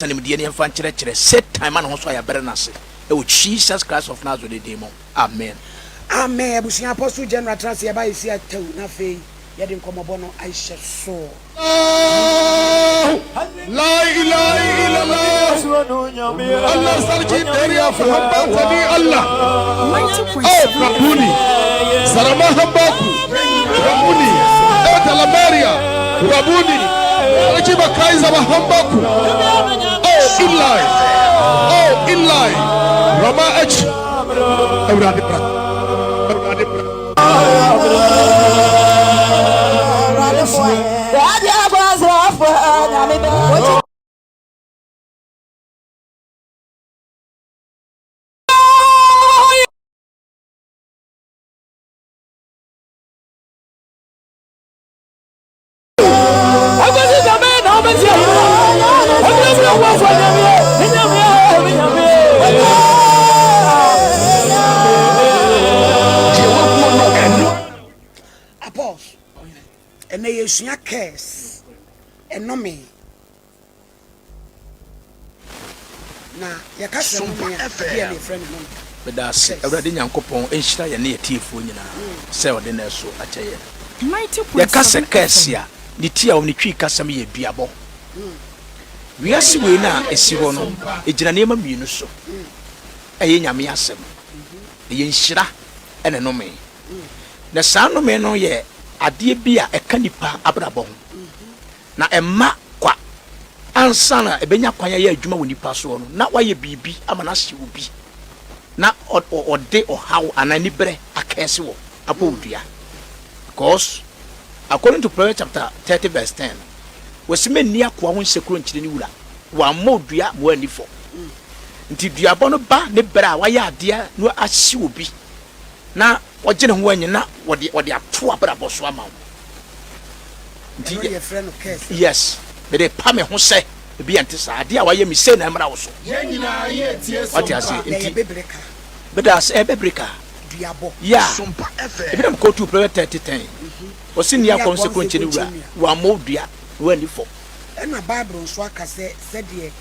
Nimdeɛ ne yɛmfa nkyerɛkyerɛ Satan ma ne ho so a yɛabrɛ no ase wɔ Jesus Christ of Nazareth din mu, amen. Amen abusua Apostle General tena ase yɛba yɛsi atau na afei yɛde nkɔmmɔbɔ no ahyɛ so. La ilaha illallah Allah sarki dariya fahimta ni Allah oh Rabuni Sarama Hambaku Rabuni eh Talamaria Rabuni Sarki Bakai Zama Hambaku oh Eli oh Eli Rama H Awurade bra Awurade bra. Apostle, ɛnɛ yɛsua curse, ɛnome. Na yɛka sɛ nnome a, ɛdeɛn na yɛfrɛ no nnome? Meda ase Awurade Nyankopɔn nhyira yɛne yɛtiefoɔ nyinaa sɛ ɔde nɛ so akyɛ yɛn. Yɛka sɛ kɛɛse a, ne ti a ne Twi kasam yɛ duabɔ. Wiase wei no a ɛsi hɔ no, ɛgyina nneɛma mmienu so. Ɛyɛ Nyame asɛm, ɛyɛ nhyira ɛne nnome. Na saa nnome no yɛ adeɛ bi a ɛka nipa abrabɔ ho. Na ɛmma kwa. Ansa na ɛbɛnya kwan ayɛ adwuma wɔ nipa soɔ no, na wayɛ biribi ama no ahye obi, na ɔde ɔhaw anaa aniberɛ akɛɛse wɔ, abɔ wo dua. Because according to Proverbs chapter 30 verse 10 no, wɔsi mɛnni akoa ho nsekuro nkyerɛ ne wura, wammɔ wo dua ma wanni fɔ. Nti duabɔ no ba ne berɛ a wayɛ adeɛ na ahye obi, na ɔgye ne ho anyi na wɔde wɔde ato abrabɔ so ama wo. Nti Ɛno yɛfrɛ no curse. Yes, mede pa me ho sɛ ebi ɛnte saa. Adeɛ a wayɛ me sei na ɛmmra wo so. Yɛn nyinaa yɛ tie so Wate aseɛ? Na ɛyɛ Nti biblical. meda ase, ɛyɛ biblical. Duabɔ. Yeah, ebi na mekɔtu Proverbs 30 10. Ɔse nni Nni akɔm sɛ akɔm sɛ kronkyɛ ne wura, kronkyɛ wammɔ wo dua na wanni fɔ. Ɛna Bible nso aka sɛ sɛdeɛ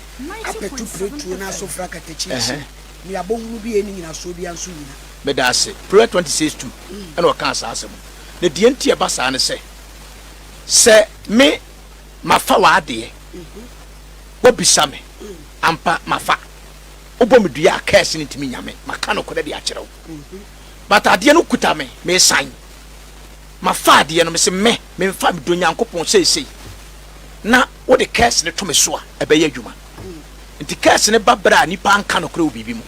apɛtu piretuo na asofra katakyi akyi, nnuabɔ hunu bi a ɛnni nyinasoɔ biara nso nnyina. Meda ase. Proverbs 26 2 ɛna ɔkaa saa asɛm no. Na deɛ nti a ɛba saa ne sɛ, sɛ me mafa w'adeɛ, woabisa me, ampa mafa, wobɔ me dua a curse no ntumi nya me, maka nokorɛ de akyerɛ wo. But adeɛ no kuta me, mesan. Mafa adeɛ no, mese me, memfa, medɔ Nyankopɔn seesei. Na wode curse no to me so a, ɛbɛyɛ adwuma. Nti curse no ba berɛ a nipa anka nokorɛ wɔ biribi mu,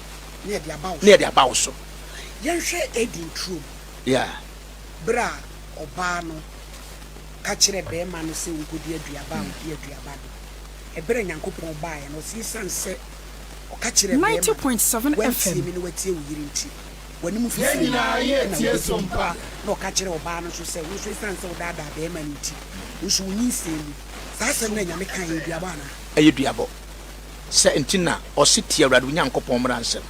Na yɛde aba wo na yɛde aba wo so. Yɛnhwɛ Eden turom. Yeah. Bere a ɔbaa no ka kyerɛɛ barima no sɛ onkodi aduaba a odi aduaba no, ɛberɛ a Nyankopɔn baeɛ no, ɔse, Esiane sɛ ɔka kyerɛɛ barima no, wantie me na watie wo yere nti, w'anim fifire no na wobɛdidi. Na ɔka kyerɛɛ ɔbaa no nso sɛ, Wo nso esiane sɛ wodaadaa barima no nti, wo nso wo nyinsɛn mu. Saa asɛm no a Nyame kaeɛ, ɛyɛ duabɔ anaa? Ɛyɛ duabɔ. Sɛ nti na ɔse tie Awurade wo Nyankopɔn mmara nsɛm.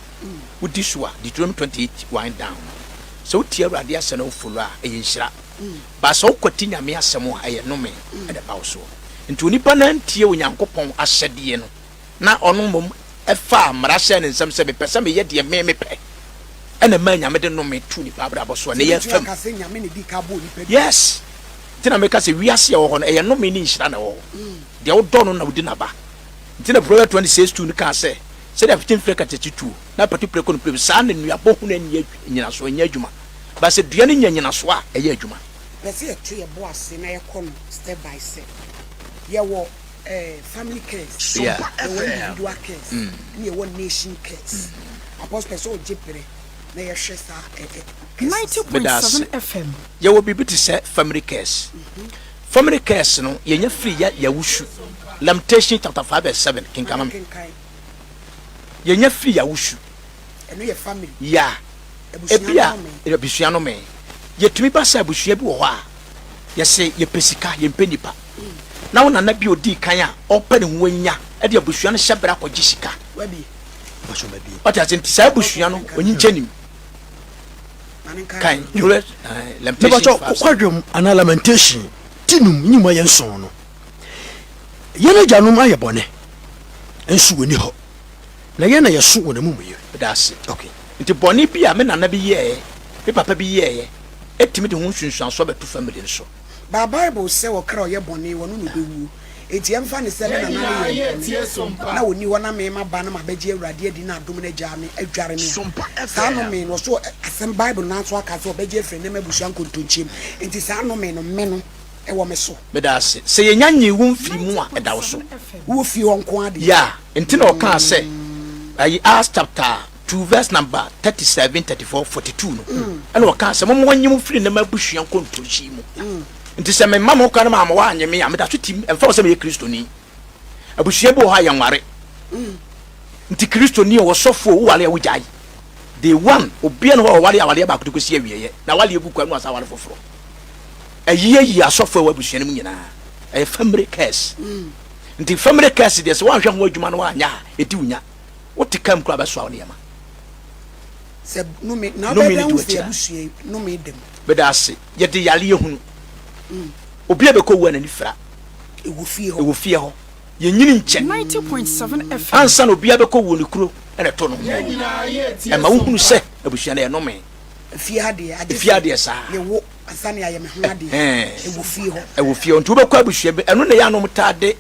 Wodi so a, Deuteronomy 28, 1 down no, sɛ wotie Awurade asɛm na wo follow a, ɛyɛ nhyira. But sɛ wokwati Nyame asɛm a, ɛyɛ nnome na ɛba wo soɔ. Nti onipa no antie Onyankopɔn ahyɛdeɛ no, na ɔno mmom faa mmara hyɛɛ ne nsam sɛ mepɛ sɛ meyɛ deɛ me mepɛ, ɛna ɛmaa Nyame de nnome too nipa abrabɔ so a, Nti nnɛ wobɛtumi yɛfam. aka sɛ Nyame na ɛdii kan bɔɔ nipa dua? Yes! Nti na meka sɛ wiase a ɛwɔ hɔ no, ɛyɛ nnome ne nhyira na ɛwɔ hɔ. Deɛ wodɔ no na wodi n'aba. Nti na Proverbs 26 2 no kaa sɛ, Sɛdeɛ apete mfiri akatakyi tuo, na apatu prɛko no prɛm, saa na nnuabɔ hunu anni nnyinasoɔ, ɛnyɛ adwuma. But sɛ dua no nya nnyinasoɔ a, ɛyɛ adwuma. Pɛ sɛ yɛto yɛ bo ase na yɛkɔ no step by step. Yɛwɔ eh, family curse, yɛwɔ individual curse, ɛna yɛwɔ nation curse. Apostle pɛ sɛ ɔgye berɛ na yɛhwɛ saa eh, eh, curses yi. Meda ase. Yɛwɔ biribi te sɛ family curse. Family curse no, yɛnya firi yɛ yawusu. Lamentation chapter 5 verse 7, kenkan ma me. Yɛnya firi yawusu. Ɛno yɛ family. Yeah. Ebia abusua no me. Yɛtumi ba sɛ abusua bi wɔ hɔ a, yɛse yɛpɛ sika, yɛmpɛ nnipa. Na wo nana bi a ɔdii kan a ɔpɛ ne ho anya de abusua no hyɛ berɛ akɔgye sika. Wate ase? Nti saa abusua no, onyinkyɛ nim. Kan, Lamentation Mepakyɛw, Kwadwom anaa Lamentation ti num nyi mu ɛyɛ nson no, Yɛn agyanom ayɛ bɔne. Nso wɔnni hɔ, na yɛn na yɛso wɔn amumuyɛ. Meda ase. Okay. Nti bɔne bi a me nana bi yɛeɛ, me papa bi yɛeɛ, ɛtumi de ho nsunsuansoɔ bɛto family no so. Ba Bible sɛ ɔkra a ɔyɛ bɔne ɔno na ɔbɛwuo. Enti ɛmfa no sɛ me nana no yɛɛ bɔne na ɔnni hɔ na me maba na mabɛgye Awurade adi na adom no agyaa me adware me a, saa nome no ɔso asɛm Bible no ara nso aka sɛ ɔbɛgye afiri ne m'abusua nkontonkyie mu. Enti saa nome no me no ɛwɔ me so. Meda ase. Sɛ yɛnya nyee wo mfiri mu a, ɛda wo so. Wowɔ fie hɔ nko ara deɛ. Yeah, nti na ɔkaa sɛ, ayi Acts chapter 2 verse number 37, 34, 42 no, ɛna ɔkaa sɛ, momma wɔnye mo mfiri nnɛ m'abusua nkontonkyi mu. Nti sɛ memma mo kwan ma wɔannye me a, meda so tim, ɛmfa ho sɛ meyɛ Kristoni. Abusua bi wɔ hɔ a yɛnware. Nti Kristoni o, ɔsɔfo o, woware a wogyae. Day one, obiara nni hɔ a ɔware awareɛ baako de kɔsi awieɛ, na awareɛ gu kwan mu ansa aware foforɔ. Ayi ayi asɔfo a ɛwɔ abusua no mu nyinaa. Ɛyɛ family curse. Nti family curse deɛ sɛ woanhwɛ ho adwuma na woanyɛ a, ɛdi wo nya. Wote kaa mu koraa bɛsoa wo nneɛma. Sɛ nome na Nome wobɛda no di hu w'akyi sɛ a. abusua yi nome da mu. Meda ase. Yɛde yareɛ hunu. Obi a bɛkɔ wu a n'ani fira. Ɛwɔ fie hɔ. Ɛwɔ fie hɔ. Yɛnyini nkyɛ. 90.7 FM. Ansa na obiara bɛkɔ wuo no kuro na ɛto no. Ɛma wohunu sɛ abusua no yɛ nome. Efie ha deɛ agye Efie ha sɛ deɛ saa. yɛwo ansa na yɛayɛ me ho adeɛ. Ɛhɛn. Ɛwɔ fie hɔ. Ɛwɔ fie hɔ. Nti wobɛkɔ abusua bi, ɛno na ɛyɛ a na wɔtaa de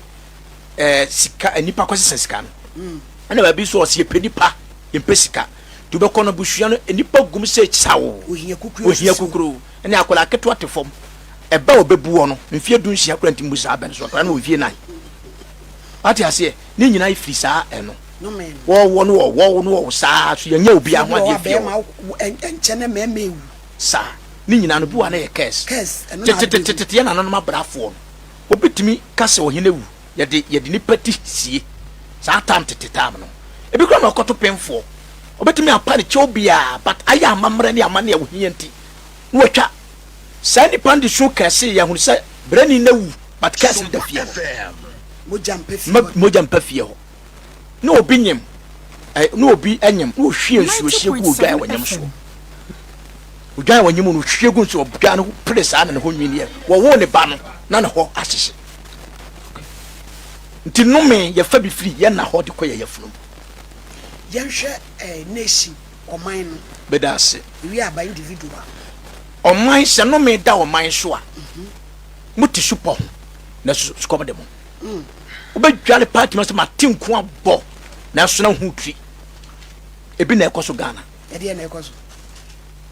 ɛɛ sika, nnipa kɔsesa sika no. Ɛna baabi nso ɔse yɛpɛ nipa, yɛmpɛ sika. Nti wobɛkɔ no abusua no, nnipa gum sɛ kyaw. Ohia kukuru Ohia asisi hɔ. kukuru. Ɛne akwadaa ketewa te fam. Ɛbɛ a ɔbɛbu hɔ no, mfeɛ dunsia koraa ntumi mmu saa abɛ no so. Akwadaa no wɔ mfeɛ nan. Wate aseɛ? Ne nyinaa firi saa ɛno. Nnome no. Wɔwɔ no wɔwɔ no wɔwɔ saa so yɛnyɛ obiara Fie ho bi wɔ hɔ adeɛ a fie hɔ. bɛrima wo ɛnkyɛ na mmarima ewu. Saa. Ne nyinaa no bi wɔ a na ɛyɛ curse. Curse, ɛno na abɛwu. Tetetetete yɛn nananom abrafoɔ no, obi tumi ka sɛ ɔhene awu, yɛde yɛde nipa ti sie. Saa time tete time no. Ebi koraa na ɔkɔto pemfoɔ. Ɔbɛtumi apa ne kyɛw biara but ayɛ amammerɛ ne amanneɛ a ohia nti na watwa. Saa nipa no de su curse yɛahunu sɛ brani no awu but curse no da fie hɔ. Mogya mpa fie hɔ. Mogya mpa fie hɔ. Na obi nyem, ɛ, na obi nyem, na ohwie nsuo hyeɛ gu odwan a wɔnyem soɔ. Odwan a wɔnyem no, ohwie gu nsuo, odwan no pere saa na ne ho nwini yɛ. Wɔwoo ne ba no, na ne hɔ ahyehye. Nti nnome yɛfa bi firi yɛn na hɔ de kɔ yɛn yafunu mu. Yɛnhwɛ eh, nation, ɔman no. Meda ase. Ewie aba individual. Ɔman, sɛ nnome da ɔman so a, mote supɔ ho, na sukɔm de mo. Wobɛdware paa tumi sɛ mate nko abɔ nanso na ho tiri. Ebi na ɛkɔ so Ghana. Ɛdeɛ na ɛkɔ so.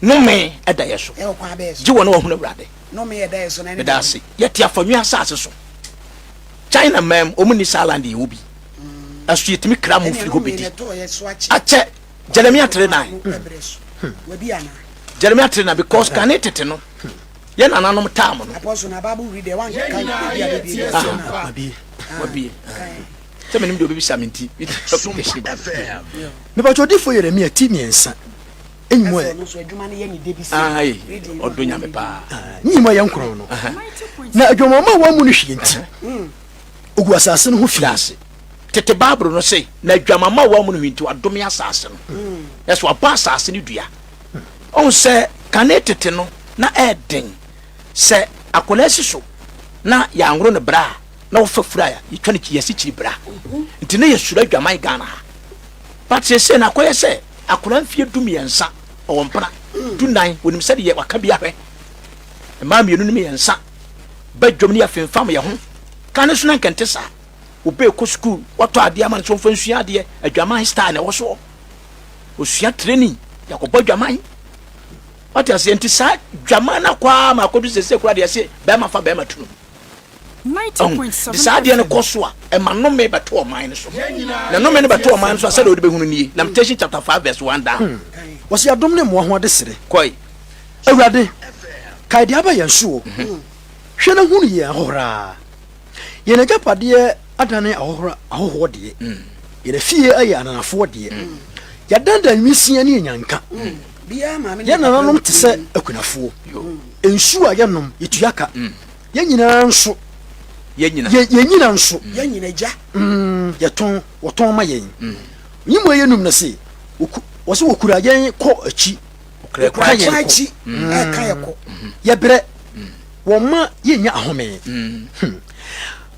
Nome ɛda yɛ so. Ɛwɔ kwan bɛyɛ so. Gye wɔn a wɔahunu Awurade. Nome ɛda yɛ so na ɛne Meda ase. Yɛte afɔnwe asase so. China man mu, wɔn nni saa land yɛwɔ bi. Ɛso yɛtumi kra mu firi hɔ bɛdi. Akyɛ Jeremiah 3 9. Jeremiah 3 9 because kane tete no. Yɛ nananom tam no. Apostle na Bible reader wan kan baabi a bebie bi asɛm na. Wabie. Wabie. Sɛ menim deɛ obebisa me nti. Mepatwɔ odiyifoɔ Yeremia ti miɛnsa nyimu a. Ɛsɛ ɔno nso adwuma no yɛ ne de bi sɛ. Ayi ɔdɔ nyame paa. Nyimu a yɛ nkron no. Na adwamamma a wɔammu no hwee nti, ogu asase no ho fi. Ase. Tete Bible no se na adwamamma a wɔammu no hwee nti wadome asase no. Ɛsɛ wabɔ asase no dua. Ɔhu sɛ kane tete no na ɛyɛ den sɛ akwadaa si so na yɛanworo no bra a na wɔfa fura a yɛtwa no yɛsi kyiri bra nti na yɛsuro adwaman Ghana ha but seesei no akɔyɛ sɛ akwadaa mfie 13 ɔwɔ mpena 14 wɔnim sɛdeɛ waka bi ahwɛ mmaa mmienu ne mmiɛnsa ba dwam ne yɛafemfam yɛ ho kane so na nkɛnte saa obi kɔ sukuu wɔtɔ adeɛ ama no sɛ ɔmfa nsua adeɛ adwaman style na ɛwɔ soɔ osua training yɛakɔbɔ dwaman wate aseɛ nti saa dwaman no akɔ ara ma akɔdu sɛsɛ kora deɛ ɛse bɛrima fa bɛrima tunu ɔho nti saa adeɛ no kɔ so a ɛma nnome bɛto ɔman no so na nnome no bɛto ɔman no so a sɛdeɛ wode bɛhunu nie Lamentation chapter 5 verse 1 down. Wɔsi adom ne mmoa ho adesrɛ. Kɔe. Awurade, kae deɛ aba yɛn soɔ, hwɛ na hunu yɛn ahohora. Yɛn agyapadeɛ adane ahohora ahɔhoɔ deɛ, yɛn afie ayɛ ananafoɔ deɛ. Yɛadandan nwisiaa ne anyanka, yɛn nananom te sɛ akunafoɔ. Nsuo a yɛnom, yɛtua ka, yɛn nyinaa nso, yɛn nyina nso, yɛtɔn, wɔtɔn ma yɛn. Nyimu a yɛnum no se, wɔse wɔkura yɛn kɔ akyi, wɔka yɛn kɔ, yɛbrɛ. Wɔmma yennya ahome.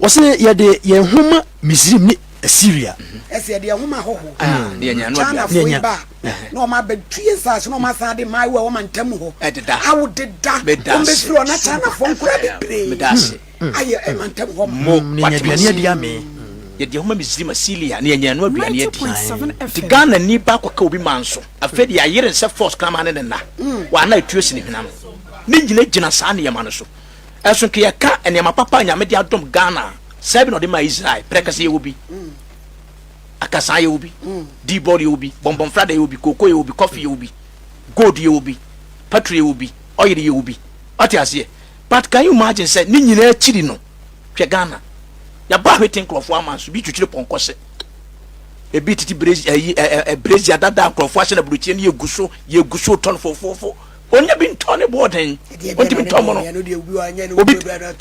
Wɔse yɛde yɛn ho ma Misraim ne Asiria. Ɛsɛ yɛde yɛn ho ma ahɔhoɔ. Ah, ne yɛnya ano aduane. Chinafoɔ yi ba a, na wɔn abɛtu yɛn nsaase na wɔn asan de mmaayewa a ɛwɔ mantam hɔ. Ɛdeda. Awodeda. Meda Wɔn ase. bɛfiri hɔ na Chinafoɔ nkwadaa bebree. Meda ase. Ayɛ mantam hɔ ma. Mo, Ne wate nya aduane m'ase. adi amee. Yɛde yɛn ho ma Misrim, Asiria, ne yɛnya ano aduane adi. 90.7 Nti FM. Ghanani ba kɔka obi man so. Afei de yɛayere no sɛ force kraman ne ne nna. Wɔana etuo si ne hwene ano. Ne nyina gyina saa nneɛma no so. Ɛso nka yɛka nneɛma papa a Nyame de adom Ghana a, saa bi na ɔde maa Israel. Prɛkɛsɛ yɛwɔ bi, akasaa yɛwɔ bi, D-board yɛwɔ bi, bɔnbɔnfrada yɛwɔ bi, kooko yɛwɔ bi, coffee yɛwɔ bi, gold yɛwɔ bi, petrol yɛwɔ bi, oil yɛwɔ bi. Wate aseɛ? But can you imagine sɛ ne nyinaa akyiri no, hwɛ Ghana. Yɛabɔ ahwete nkurɔfoɔ ama nso, bi twitwiri pɔnkɔ se. Ebi tete brezi, ɛyi, ɛ, ɛ, brezi adada nkurɔfoɔ ahyɛ no aburokyire no yɛgu so, yɛgu so tɔ no fofoofo. Onya bi ntɔ ne boɔ den. Ontumi ntɔ mono. Obi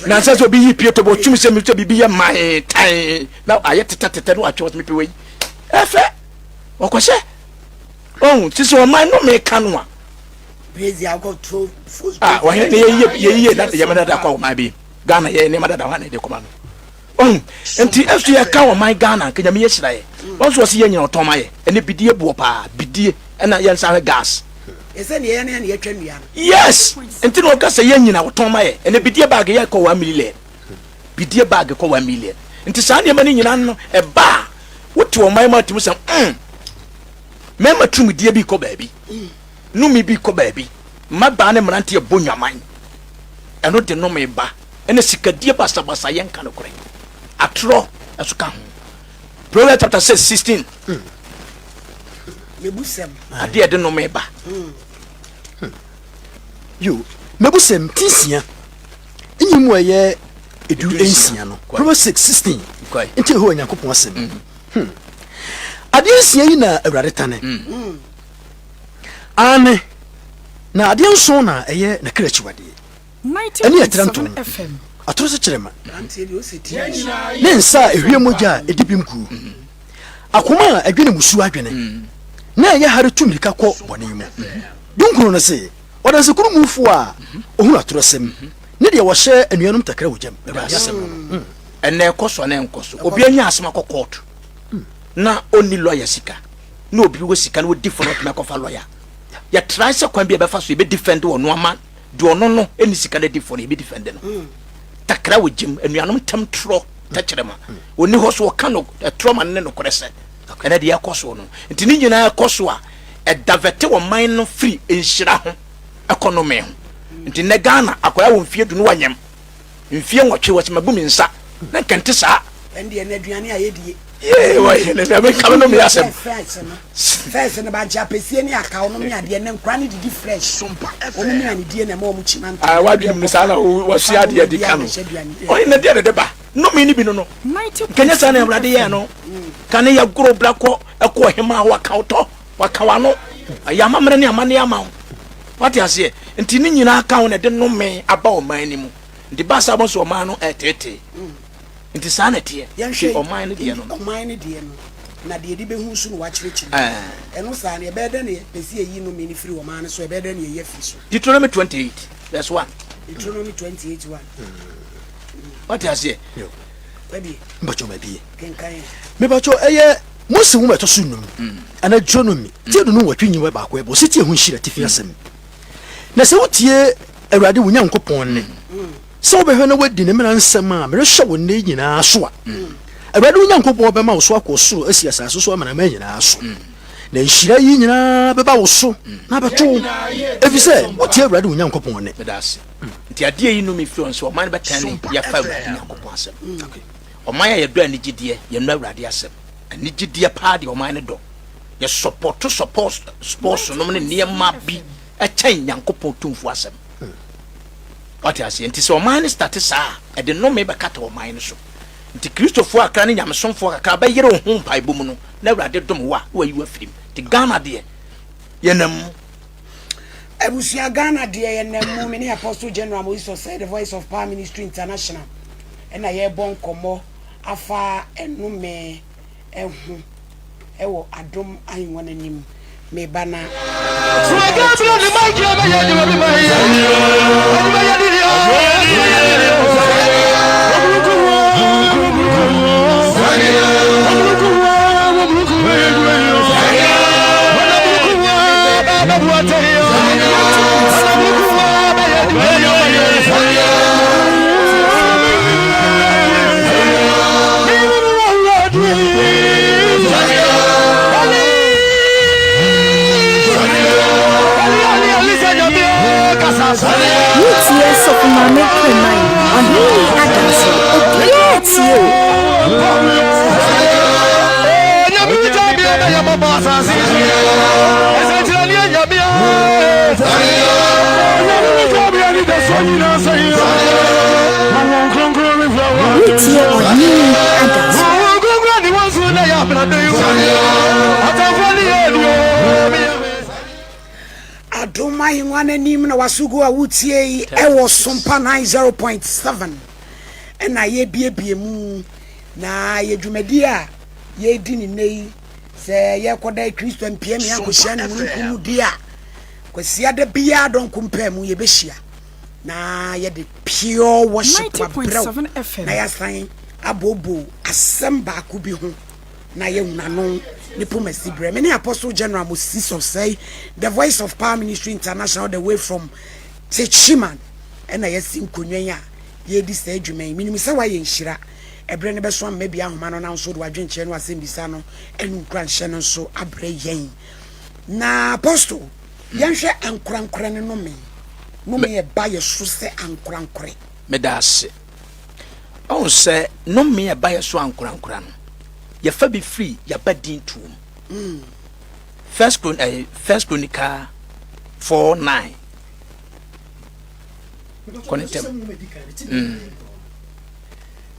nansa sɛ obi yi pie tɔbɔ otumi sɛ mi sɛ biribi yɛ man tan na ayɛ tetɛ tetɛ na watwe wɔsɛ mepɛ wei. Ɛfɛ ɔkɔhyɛ. Ɔhu sisi ɔman no meka no a. Ah wɔhene ne yɛyiye yɛyiye na yɛmɛ dada kɔ ɔman bi. Ghana yɛ nneɛma dada hɔ a na yɛde kɔma no. Ɔhu nti ɛso yɛka ɔman Ghana nka Nyame yɛ hyira yɛ. Wɔn nso wɔsi yɛ nyina ɔtɔn ma yɛ. Ɛne bidie boɔ paa bidie ɛna yɛn nsa hwɛ gas. Ɛsɛ nea yɛn na yɛtwa nnua no. Yes! Nti na ɔka sɛ yɛn nyina wɔtɔn ma yɛ. Ɛnɛ bidie bag yɛ kɔ 1 million. Bidie bag kɔ 1 million. Nti saa nneɛma no nyinaa no ɛba a wote ɔman mu atumi sɛ mmarima tumidie bi kɔ baabi. Nome bi kɔ baabi. Mmabaa ne mmeranteɛ bɔ nnwaman. Ɛno de nome ba. Ɛna sikadie basabasa yɛnka nokorɛ. Atorɔ ɛso ka ho. Proverbs chapter 6 16. Mebusɛm. Adeɛ ɛde nome ba. Yo, Mebusɛm ti nsia nyi mu a ɛyɛ 16 no. Proverbs 6:16. Nti Yehowa Nyankopɔn asɛm. Adeɛ nsia yi na Awurade tane. Aane, na adeɛ nson na ɛyɛ n'akra akyiwadeɛ. Ɛne ɛtrɛ ntom, atoro sekyerɛma, ne nsa a ɛhwie mogya a ɛdi bem guo, akoma a ɛdwene mmusuo adwene, na ɛyɛ hare tu mmirika kɔ bɔne mu. 19 no se, Ɔdansekurumfoɔ a ɔhunu atorɔsɛm, ne deɛ wɔhyɛ anuanom takra wɔ gyam. Awurade asɛm no no. Ɛnna ɛkɔ so anaa ɛnkɔ so? Obi anya asɛm akɔ kɔɔto na ɔnni lɔya sika, na obi wɔ sika na ɔdi fɔ na ɔtumi akɔfa lɔya. Yɛtrae sɛ kwan bi a yɛbɛfa so yɛbɛdifɛnde ɔno ama deɛ ɔno no ɛnni sika no adi fɔ no, yɛbɛdifɛnde no. Takra wɔ gyam, anuanom ntam torɔ tɛkyerɛma. Ɔnni hɔ so ɔka no ɛtorɔ ma no ne nokorɛ sɛ ɛnɛ deɛ ɛkɔ soɔ no. Nti ne nyinaa ɛkɔ so a, ɛdavɛte ɔman no firi nhyira ho ɛkɔ nnome ho. Nti nnɛ Ghana akwadaa wɔ mfeɛ 10 no wanyam mfeɛ 8 wɔsi mabu me nsa na nka nte saa. Ɛndeɛ na aduane a yɛdie. Yee wɔyɛ ne deɛ meka me no me asɛm. Fresh no first no bankye apɛsie ne akaw nom ne adeɛ ne nkora ne didi fresh. Wɔn mu ne die na ɛma wɔn kyi ma ntɛm. Ah wadwene mu no saa na wɔsua adeɛ di ka no. Ɔyɛ na deɛ dede ba nnome no bi no no. Nkɛnyɛ saa na Awurade yɛɛ no. Ka ne yɛ goro bra kɔ ɛkɔ ɔhemaa hɔ aka wotɔ waka wano. Ɛyɛ amammerɛ ne amanneɛ ama wo. Wate aseɛ? Nti ne nyinaa ka ho na ɛde nnome aba ɔman no mu. Nti ba saa bɔ nso ɔman no ɛreteetee. Nti saa na ɛteɛ. Yɛnhwɛ Nti ɔman no deɛ no no. Ɔman no deɛ no, na deɛ yɛde bɛhu nso na wakyerɛkyerɛ mu. Ɛno saa no, yɛbɛyɛ dɛn na yɛpɛ sɛ yɛyi nnome no firi ɔman no so? Ɛbɛyɛ dɛn na yɛyi afiri so? Deuteronomy 28 verse 1. Deuteronomy 28 1. Wate aseɛ? Wabie. Mpakyɛ mabie. Kenkan. Mepakyɛ ɛyɛ Mose nwoma ɛtɔ so num anaa Deuteronomy ti 28 nyiwa baako ɛbɔ sɛ tie ho nhyira tifi asɛm. Na sɛ wotie Awurade wo Nyankopɔn nne, sɛ wobɛhwɛ na woadi ne mmara nsɛm a merehyɛ wo nnɛ yi nyinaa so a, Awurade wo Nyankopɔn bɛma wo so akɔ soro asi asase so amanaman nyinaa so. Na nhyira yi nyinaa bɛba wo so na abɛto wo, efisɛ wotie Awurade wo Nyankopɔn nne. Meda ase. Nti adeɛ yi nnome firi wɔn sɛ ɔman no bɛtɛn ne yɛfa Awurade Nyankopɔn asɛm. Ɔman a yɛdɔ anigyedeɛ, yɛnnɔ Awurade asɛm. Anigyedeɛ paa deɛ ɔman no dɔ. Yɛsɔpɔto sɔpɔ sports nom ne nneɛma bi kyɛn Nyankopɔn tumfoɔ asɛm. Wate aseɛ? Nti sɛ ɔman no starte saa a, ɛde nnome bɛkata ɔman no so. Nti Kristofoɔ kakra ne nyamesomfoɔ kakra bɛyere wo ho mpaebɔ mu no, na Awurade dom wo a, na wayi wo afiri mu. Nti Ghana deɛ, yɛnam mu. Abusua Ghana deɛ yɛnam mu. Me ne Apostle General Moise Osei, The Voice of Power Ministry International, ɛna yɛrebɔ nkɔmmɔ afa nnome ho wɔ adom ahengua no anim. Meba na. Woretie Sɔfo Maame Kreman, Ɔhene Adanse, obiara tie o. Woretie Ɔhene Adanse. Adom Ahengua no anim na waso gu a wotie yi ɛwɔ Sompa 90.7 ɛna yɛbiebie mu na yɛ dwumadi a yɛredi ne nnɛ yi sɛ yɛkɔda Kristo mpiamia nkɔhyia ne mununkum mu di a Kwasiada biara dɔnko mpaa mu yɛbɛhyia na yɛde pure worship abrɛw na yɛasan abooboo asɛm baako bi ho na yɛahunu ano ne pomasi berɛ. Me ne Apostle General Moses Osei, The Voice of Power Ministry International all the way from Techiman ɛna yɛasi nkonnwa yi a yɛredi saa adwuma yi. Menim sɛ woayɛ nhyira. Ɛberɛ no bɛso ama bi ahoma no na nso wode w'adwenkyerɛ ne w'asɛmmisa no ne nkuranhyɛ no nso abrɛ yɛn. Na Apostle, yɛnhwɛ ankorankorɛ no nome. Nome ɛba yɛ so sɛ ankorankorɛ. Meda ase. Ɔhu sɛ nnome a ɛba yɛ so ankorankora no, yɛfa bi firi yaba din tuo mu. First Chron eh, First Chronicle 4 9. Kɔ ne ntɛm.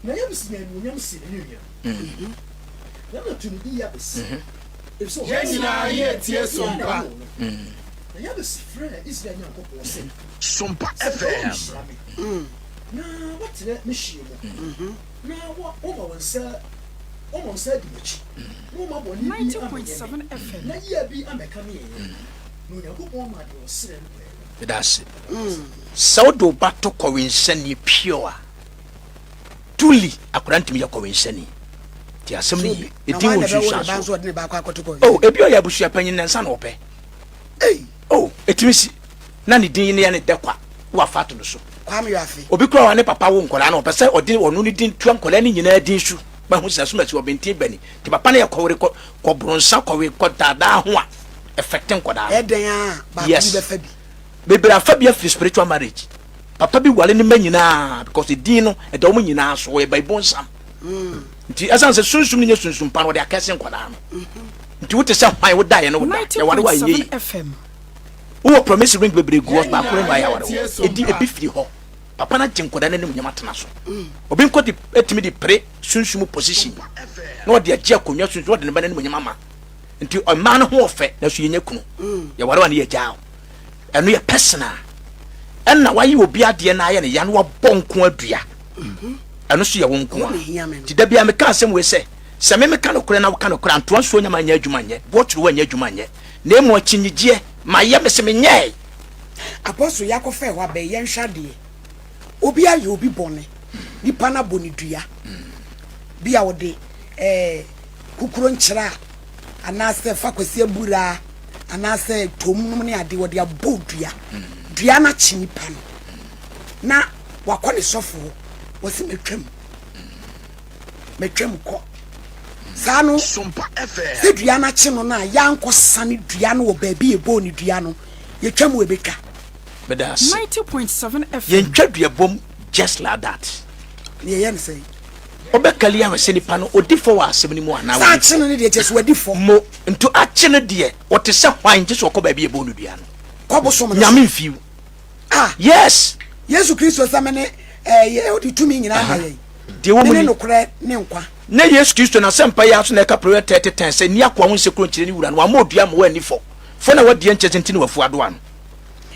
Na Yabes nya anuonyam sen ne nua. Na na to ne din Yabes. Efisɛ Yɛn nyinaa yɛretie Sompa. Na Yabes frɛɛ Israel Nyankopɔn sɛ, Sompa Sɛ anka FM. wonhyira me. Na woatrɛ me hyeɛ mu, na woama wo nsa woama wo nsa adi m'akyi, na woamma bɔne bi ammɛyɛ me, na yea bi ammɛka me ɛ. Na Onyankopɔn maa deɛ ɔsrɛɛ no bae no. Meda ase. Sɛ wode wo ba to kɔwensani pure a, truly akwadaa ntumi yɛ kɔwensani. Nti asɛm no yie. Ɛdin wɔ nsunsuansoɔ. Oh, ebi ɔyɛ abusua panyin na nsa na ɔpɛ. Ei! Oh, ɛtumi si. Na ne din no yɛ ne dɛ kwa na wafa ato no so. Kwame Wiafe. Obi koraa wa ne papa wo nkwadaa no ɔpɛ sɛ ɔde ɔno ne din tua nkwadaa no nyinaa din so. Mahu sɛ asomasi ɔbɛnten bani. Nti papa no yɛ kɔwere kɔ kɔboro nsa kɔwe kɔ daadaa ho a ɛfɛte nkwadaa no. Ɛdɛn a baako bi Yes. bɛfa bi. Bebree afa bi afiri spiritual marriage. Papa bi ware ne mma nyinaa because edin no ɛda wɔn nyinaa so ɔyɛ baibonsam. Nti ɛsan sɛ sunsum no nyɛ sunsum pa no ɔde akɛse nkwadaa no. Nti wote sɛ hwan wodaeɛ no woda yɛware wo a ɛnyɛ yie. Wowɔ promise ring bebree gu hɔ baako remma yɛaware wo. Edi ebi firi hɔ. Papa no agye nkwadaa no anim nyɛma atena so. Obi nko de etumi de pere sunsum position na ɔde agye akonnwa sunsum ɔde ne ba no anim nyɛma ama. Nti mmaa no ho ɔfɛ nanso yɛnyɛ kunu. Yɛware wa ne yɛgyaa wo. Ɛno yɛ personal. Ɛna wayɛ obi adeɛ na ayɛ ne ya na wabɔ nko adua. Ɛno so yɛ wo nko a. Nti da biara meka asɛm wei sɛ sɛ me meka nokorɛ na woka nokorɛ antoa nsuo nyama nyɛ adwuma nyɛ boɔ toro nyɛ adwuma nyɛ na emu akyinnyegyeɛ mayɛ mese menyɛe. Apostle yakɔfa ɛhɔ abɛn yɛnhwɛ adeɛ obi ayɛ obi bɔne nipa no abɔ ne dua bi a ɔde ɛɛ kukuro nkyerɛ a anaasɛ fa kwasi aburaa anaasɛ tom nom ne ade wɔde abɔ dua dua no akye nipa no na wakɔ ne sɔfo hɔ wɔsi matwam matwam kɔ saa no sɛ dua no akye no no a yɛankɔ sane dua no wɔ baabi yɛbɔɔ ne dua no yɛtwa mu ɛbɛtwa. Meda ase. Yɛntwa duabom just like that. Ne yɛyɛ no sɛn? Wobɛkali ahwɛ sɛ nipa no ɔdi fɔ wɔ asɛm no mu anaa Sɛ akye no no deɛ kyerɛ sɛ wadi fɔ. Mo nto akye no deɛ ɔte sɛ hwan gye sɛ ɔkɔ baabi yɛbɔɔ no dua no. Kɔ bosom no so. Nyame mfiw. Ah! Yes! Yesu Kristo sɛ mene ɛɛ ɔde tumi nyinaa ma yɛn. Deɛ ɛwɔ mu Mene ni. nokorɛ ne nkwa. Ne Yesu Kristo n'asɛmpa yi ara so na ɛka Proverbs 30 10 sɛ, Nni akoa ho nsekuro nkyerɛ ne wura, na wamma odua amma wanni fɔ. Fɔ na wadi ɛnkyɛ sɛ nti na wafu adoa no.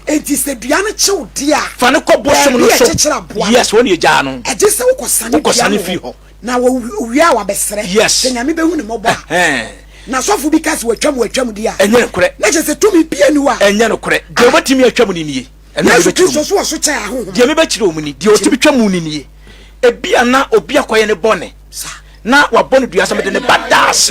Enti sɛ dua no kye wo deɛ a, Fa no kɔ bosom no baabi a so. ɛkyekyere aboa no, Yes, hɔ na yɛgyaa no. ɛgye sɛ wokɔsane dua Wokɔsane no firi hɔ, hɔ. na wɔwie a wabɛsrɛ Yes. sɛ Nyame bɛhu ne mmɔbɔ a. Ɛhɛn. Na sɔfo bi ka sɛ watwam watwam deɛ a, Ɛnyɛ nokorɛ. na kyerɛ sɛ tumi biara nni hɔ a. Ɛnyɛ nokorɛ. Deɛ ɔbɛtumi atwa mu no nie. Ɛno na Yesu mebɛkyerɛ Kristo wo mu. nso wɔ so kyɛn ahonhom. Deɛ mebɛkyerɛ wo mu ni, deɛ ɔtumi twa mu no nie. Ebia na obi akɔyɛ ne bɔne na wabɔ no dua sɛ mede ne ba da ase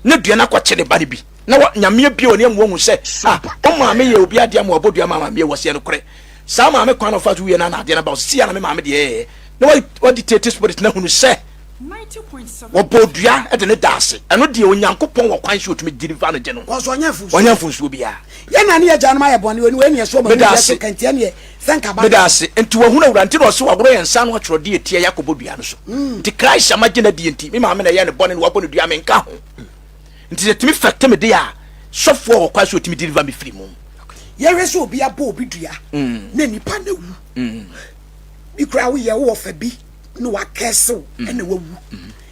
na dua no akɔkye ne ba no bi na Nyame abue w'ani ama wahu sɛ ah, wo maame yɛ obi adeɛ ama wabɔ dua ma maame wɔ seɛ nokorɛ saa maame kwan na ɔfa so wieɛ no na adeɛ no ba wo sisi a na me maame deɛ ɛyɛ na wadi tete spirit na hunu sɛ Wɔbɔɔ dua de no daa ase. Ɛno deɛ Onyankopɔn wɔ kwan sɛ ɔtumi deliver no gye no. Kɔsɔ ɔnyɛ mfomsoɔ. Ɔnyɛ mfomsoɔ biara. Yɛn na ne yɛ agyanom ayɛ bɔne, wei ne ɛso ɔma Meda mu ase. so kɛnti ɛneɛ sɛ nka ba. Meda ase. Nti wahunu Awurade nti na ɔse waworɔ yɛn nsa ano atwerɛdeɛ atia yɛ akɔbɔ dua no so. Nti Christ a magye no adie nti, me maame na ɛyɛɛ no bɔne na wabɔ no dua, menka ho. Nti sɛ ɛtumi fɛte me deɛ a, sɔfoɔ wɔ kwan sɛ ɔtumi deliver me firi mu. Yɛhwɛ sɛ obi abɔ obi dua na nipa no awu. Bi koraa woyɛ wowɔ fa bi na wakɛse wo ɛna wawu.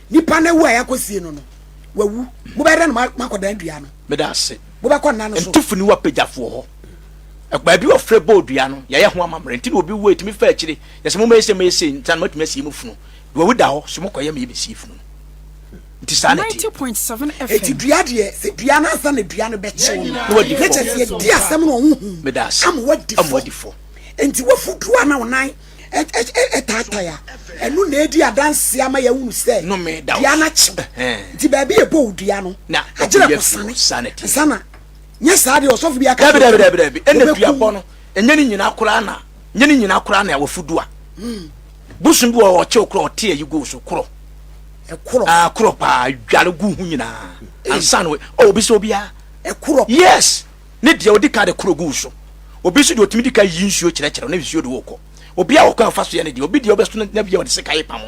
Nipa no awu a yɛakɔsie no no, wawu. Mobɛyɛ dɛn na moakɔdan dua no? Meda ase. Mobɛkɔ nna no so. Ntufo ne w'apagyafoɔ hɔ. Baabi a wɔfrɛ bɔɔ dua no, yɛayɛ ho amammerɛ. Nti na obi wu a, yɛtumi fa akyire. Yɛsɛ mommɛyɛ sei, mommɛyɛ sei, nsa na moatumi asie mo funu. Deɛ wawu da hɔ, so mokɔyɛ ma yɛbɛsie funu no. Nti saa na ɛteɛ. 90.7 Enti FM. dua deɛ, sɛ dua no ansa na dua no bɛkyew no, Na wadi na fɔ. kyerɛ sɛ yɛdi asɛm no ɔho hu Meda ase. ama wadi Ama fɔ. wadi fɔ. Enti wafu dua na wo nan ɛtaatae a, ɛno na edi adanse ama yɛahunu sɛ Nnome da wo dua no so. akyew. Ɛhɛn. Nti baabi a ɛbɔ wo dua no, Na agyina ɔkɔyi afiri hɔ. kɔsane Saa na ɛteɛ. ansa na nyɛ saa deɛ ɔsɔfo bi aka Dabi, sɛ dabi, dabi, dabi. Ɛna wɔbɛkum duabɔ no, ɛnyɛ ne nyinaa koraa na, nyɛ ne nyinaa koraa na wafu dua. Bosom bi wɔ hɔ ɔkyew korɔ, ɔte ayi gu wo so, korɔ. Ɛkorɔ. Ah, korɔ paa, dware gu ho nyinaa. Ansa na, oh, obi sɛ obiara. Ɛkorɔ. Yes! Ne deɛ ɔdi kan de korɔ gu wo so. Obi nso deɛ ɔtumi di kan yi nsuo kyerɛkyerɛ wo na nsuo de wo kɔ. Obiara wɔ kwan a ɔfa so yɛ ne deɛ. Obi deɛ ɔbɛso na bia ɔde sika yɛ pam.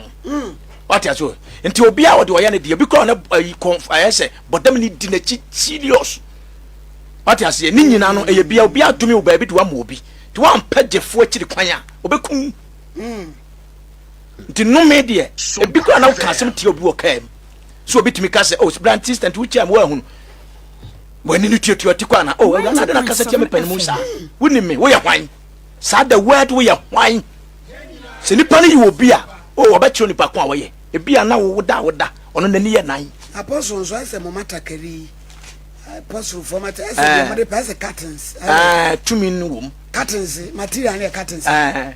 Wate ase o. Nti obiara ɔde ɔyɛ ne deɛ. Obi koraa ɔne ayi kɔn ayɛ sɛ bɔdam ne di n'akyi serious. Wate aseɛ ne nyinaa no ɛyɛ bia obiara tumi wɔ baabi de wama obi. Nti wampɛ gyefoɔ akyiri kwan a ɔbɛkum. Nti nnome deɛ ebi koraa na woka asɛm tia obi wɔ kaa mu. So obi tumi ka sɛ oh branti nti wokyia mu woahunu. W'ani no tuatua ti kɔ ana? Oh, awurade na ade na kasa tia me panimu saa. Wonim me, woyɛ hwan? Saa the word woyɛ hwan? Sɛ nipa no yɛ obi a, oh, ɔbɛkyerɛ nipa ko a wɔyɛ. Ebi a na wo da woda, ɔno n'ani yɛ nan. Apostle nso ayɛ sɛ mo matakari yi. Apostle fo mata ɛsɛ deɛ mo de pɛ ɛsɛ curtains. Ɛɛ tumi no wom. Curtains material no yɛ curtains. Ɛɛ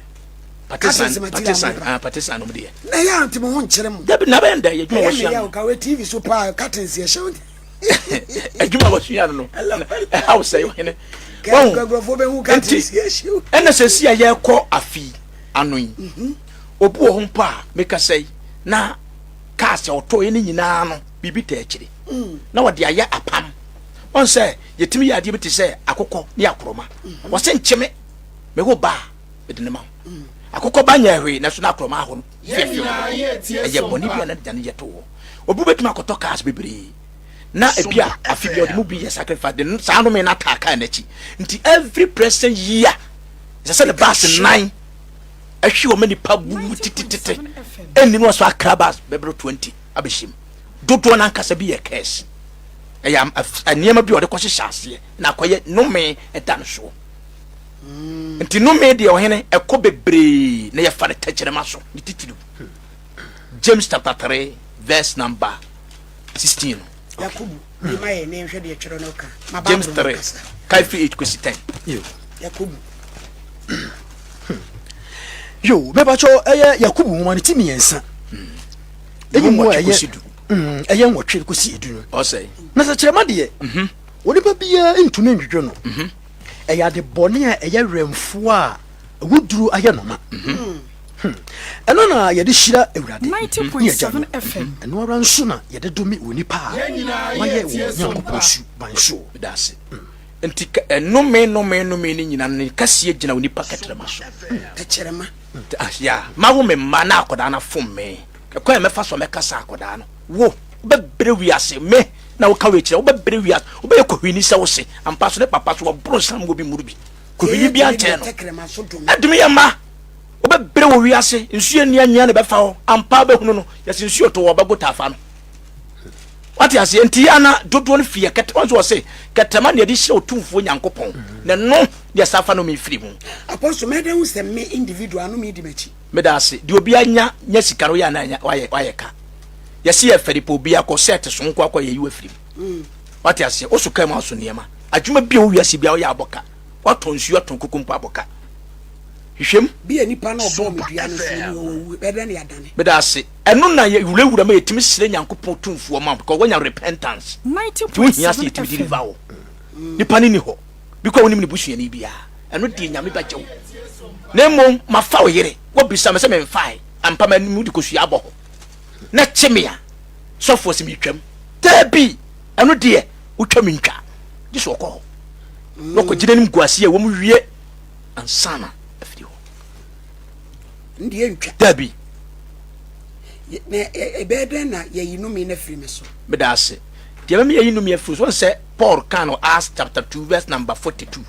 partisan partisan ah partisan nom deɛ. Na yɛ anti mo ho nkyerɛ mo. Dabi na bɛn dɛ yɛ adwuma wɔ sua. Ɛyɛ yɛ o TV so paa curtains yɛ hyɛ. Adwuma wɔ sua no no ɛha wo sɛ ɔhene. Wɔn nti ɛna sɛ si a yɛkɔ afi ano yi mhm. obi wɔ hɔ mpo a meka sɛ na kaa sɛ ɔtɔ yɛ ne nyinaa no biribi taa akyire mm. na wɔde ayɛ apam wɔn sɛ yɛtumi yɛ adeɛ bi te sɛ akokɔ ne akorɔma mhm. wɔsɛ nkyeme mewo ba a mede ne ma wo mm. akokɔ ba nyɛ hwee na so na akorɔma ahɔ no fiafia ɛyɛ bɔne bi a na gya no yɛ to hɔ obi bɛtumi akɔtɔ cars bebree na ebi a afi bi a ɔde mu bi yɛ sacrifice de saa nnome no ataa kaa n'akyi nti every present year ɛsɛ sɛ ne baase nan ɛhwe wɔn nipa wuwu titititi ɛnni no ɔsɔ akra baas bɛbɛrɛ 20 abɛhyɛ mu dodoɔ n'ankasa bi yɛ curse ɛyɛ nneɛma bi a ɔde kɔhyehyɛ aseɛ na akɔyɛ nnome ɛda no soɔ mm. nti nnome deɛ ɔhene ɛkɔ bebree na yɛfa no tɛkyerɛma so ne titiriw James chapter 3 verse number 16 no. Yakobo bi ma yɛ ne nhwɛ deɛ twerɛ no ka. Ma James Bible no 3 kasa. kae firi 8 kɔsi 10. Yo. Yakobo. Yo, mepakyɛ ɛyɛ Yakobo nwoma no ti mmiɛnsa. Ɛyi mu a Nwɔtwe ɛyɛ kɔsi du. mm, ɛyɛ nwɔtwe kɔsi edu no. Ɔsɛe. Na sɛ kyerɛma deɛ, onipa biara ntumi ndwidwo no. Ɛyɛ ade bɔne a ɛyɛ werɛmfoɔ a awuduro ayɛ no ma. Hmm. Ɛno na yɛde hyira Awurade ne Agya no. 90.7 FM. Ɛno ara nso na yɛde dome onipa a wayɛ wɔ Nyankopɔn su ban soɔ. Meda ase. Nti nnome nnome nnome no nyina no ne kɛseɛ gyina onipa kɛtrɛma so. Tɛkyerɛma. Ah, ya, mawo me mma na akɔdaa no afom me. Ɛkwan a mɛfa so a mɛkasa akɔdaa no. Wo, wobɛbrɛ wiase, me na woka wei kyerɛ, wobɛbrɛ wiase, wobɛyɛ kɔhwini sɛ wo se. Ampa so ne papa so wɔboro nsam wɔ bi mmuru bi. Kɔhwini bi ankyɛn no. Ɛdome yɛ mma. Wobɛbrɛ wɔ wiase, nsuo nni anwea na ɛbɛfa hɔ. Ampa wobɛhunu no, yɛse nsuo to wɔ ɔbɛgo taafa no. Wate aseɛ? Nti yɛ ana dodoɔ no firi yɛ kɛtɛ, wɔn nso wɔse kɛtɛma na yɛde hyira Otumfoɔ Nyankopɔn, na ɛno na yɛsan fa nome firi mu. Apostle, mɛdɛn hu sɛ me individual no medi m'akyi? Meda ase. Deɛ obiara nya nya sika no woyɛ ana anya wayɛ wayɛ ka. Yɛse yɛ fɛre pɛ obiara kɔ set so nko akɔ yɛyi wafiri mu. Wate aseɛ? Woso kaa mu aso nneɛma. Adwuma bi a wɔ wiase biara woyɛ abɔ ka. Watɔn nsuo atɔn koko mpo abɔ ka. Hwehwɛ mu. Bi a nipa no a ɔbɔɔ me dua no nso ɔni hɔ, wawu, ɛbɛyɛ dɛn na yɛadane? Meda ase. Ɛno na yɛ wurawura ma yɛtumi srɛ Nyankopɔn tumfoɔ ma wo because woanya repentance. Nti wohia sɛ 90.7 yɛtumi FM. deliver wo. Nipa no ni hɔ. Bi koraa wonim ne busuani biara. Ɛno deɛ Nyame bɛgye wo. Na mmom mafa wo yere, woabisa me sɛ memfae. Ampa m'anim wode kosua abɔ hɔ. na kye me a, sɔfoɔ sɛ metwam. Daabi, ɛno deɛ wotwam ntwa. Gye sɛ ɔkɔ hɔ na ɔkɔgyina anim gu aseɛ a wɔn wie ansa na afiri hɔ. Ndeɛ ntwa. Daabi. Na ɛbɛyɛ dɛn na yɛyi nnome no afiri me so? Meda ase. Deɛ ɛbɛma yɛyi nnome afiri so, wɔn sɛ Paul kan no Acts chapter 2 verse number 42.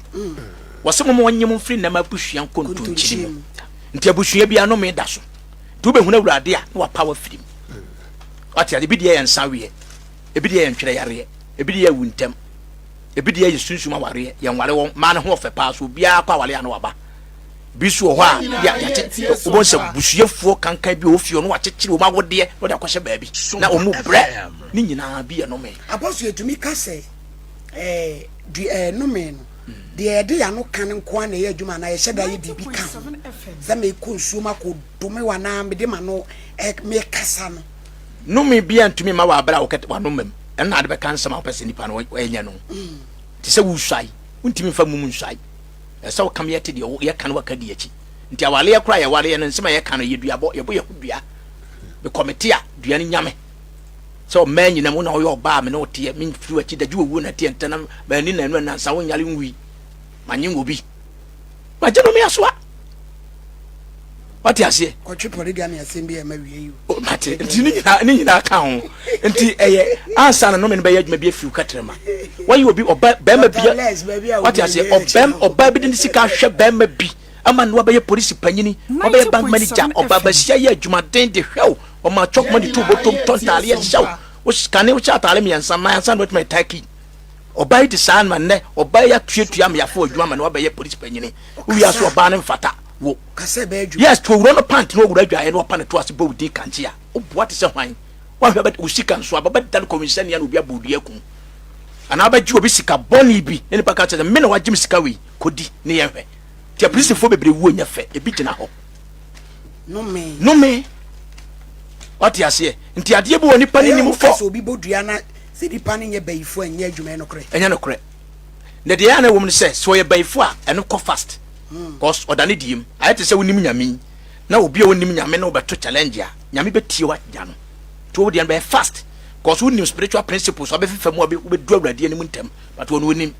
Wɔsɛ mo ma wɔnye mo mfiri nnɛma abusua nkontonkyini mu. Nti abusua bi anome da so. Nti wobɛhunu Awurade a na wapa wafiri mu. Wate ase, ebi deɛ yɛ nsa weɛ, ebi deɛ yɛ ntwerɛ yareɛ, ebi deɛ yɛ awu ntɛm, ebi deɛ yɛ sunsum awareɛ, yɛnware wɔn, mmaa no ho ɔfɛ paa so obiara kɔ aware a na waba. Bi nso wɔ hɔ a, yɛ yɛakye wobɛhu sɛ busuafoɔ kankan bi wɔ fie hɔ na wakyekyere wɔn awodeɛ na wɔde akɔhyɛ baabi na wɔn mu brɛ ne nyinaa bi yɛ nome. Apostle yɛtumi ka sɛ ɛɛ du ɛɛ nome no deɛ yɛde yɛn ano ka no nko ara na ɛyɛ adwuma anaa yɛhyɛ da yɛ biribi ka ho sɛ mekɔ nsuo mu akɔ dome wo anaa mede m'ano ɛ mekasa no. Nome biara ntumi mma wɔ abere a wokɛte w'ano mam ɛno na ade bɛka nsɛm a wopɛ sɛ nipa no ɛnyɛ no te sɛ wosuae wontumi mfa mum nsuae. Ɛsɛ sɛ wokam yɛ te deɛ yɛka no waka di akyi. Nti awaleɛ koraa yɛwareɛ no nsɛm a yɛka no yɛ duabɔ, yɛbɔ yɛ ho dua. Mekɔ mete a, dua no nya me. Sɛ ɔmaa nyina mu na woyɛ ɔbaa a me ne wo teɛ, memfiri w'akyi da gye owuo na ɛteɛ ntɛnam, manni nnanu anansa wonyare nwui. Manye wɔ bi. Magye no me asoa. Wate aseɛ? Kɔtwe polygamy asɛm bi a ɛma wie yi o. Mate, nti ne nyinaa ne nyinaa ka ho. Nti ɛyɛ ansa na nnome no bɛyɛ adwuma bi afiri wo kɛtrɛma. Wɔyɛ obi ɔba bɛrima bi a wate aseɛ ɔbɛm ɔbaa bi de ne sika ahwɛ bɛrima bi ama no wabɛyɛ polisi panyini wabɛyɛ bank manager ɔbaa basia yɛ adwumaden de hwɛ wo ɔma chop money to bɔtɔm tɔ ntaadeɛ hyɛ wo kane wohyɛ ataade mmiɛnsa nan ansa na watumi ayɛ Ɔbaa yi te saa ma nnɛ ɔbaa yi atuatua ameafo adwuma ma no wabɛyɛ polisi panyini. Wowie aso ɔbaa no mfata wo. Yes, to owura no pant na owura adwaeɛ na ɔpa ne to ase bɔ wo din kankye a, woboa te sɛ hwan? Woahwɛ bɛ wo sika nso aba bɛda no kɔwinsani a na obi abɔ wo dua akum. Anaa wobɛgye obi sika bɔne bi na nipa ka kyerɛ sɛ me na wagye me sika wei, kɔdi ne yɛnhwɛ. Nti apolisifoɔ bebree wuo nyɛ fɛ, ebi gyina hɔ. Nome. Nome. Wate aseɛ? Nti adeɛ bi wɔ nipa no nim fɔ. Sɛ obi bɔ dua na Sɛ nipa no nyɛ bayifo a ɛnyɛ adwuma, ɛyɛ nokorɛ? Ɛnyɛ nokorɛ. Na deɛ ɛyɛ a na ɛwɔ mu ne sɛ, sɛ ɔyɛ bayifo a, ɛno kɔ fast. Cause ɔda ne deɛ mu. Ayɛ te sɛ wonim Nyame yi, na obi a ɔnnim Nyame ne wo bɛto challenge a, Nyame bɛtie wo agya no. Nti wo deɛ no bɛyɛ fast. Cause wonim spiritual principles a wobɛfefa mu a wobɛdu Awurade anim ntɛm. But ɔno ɔnnim.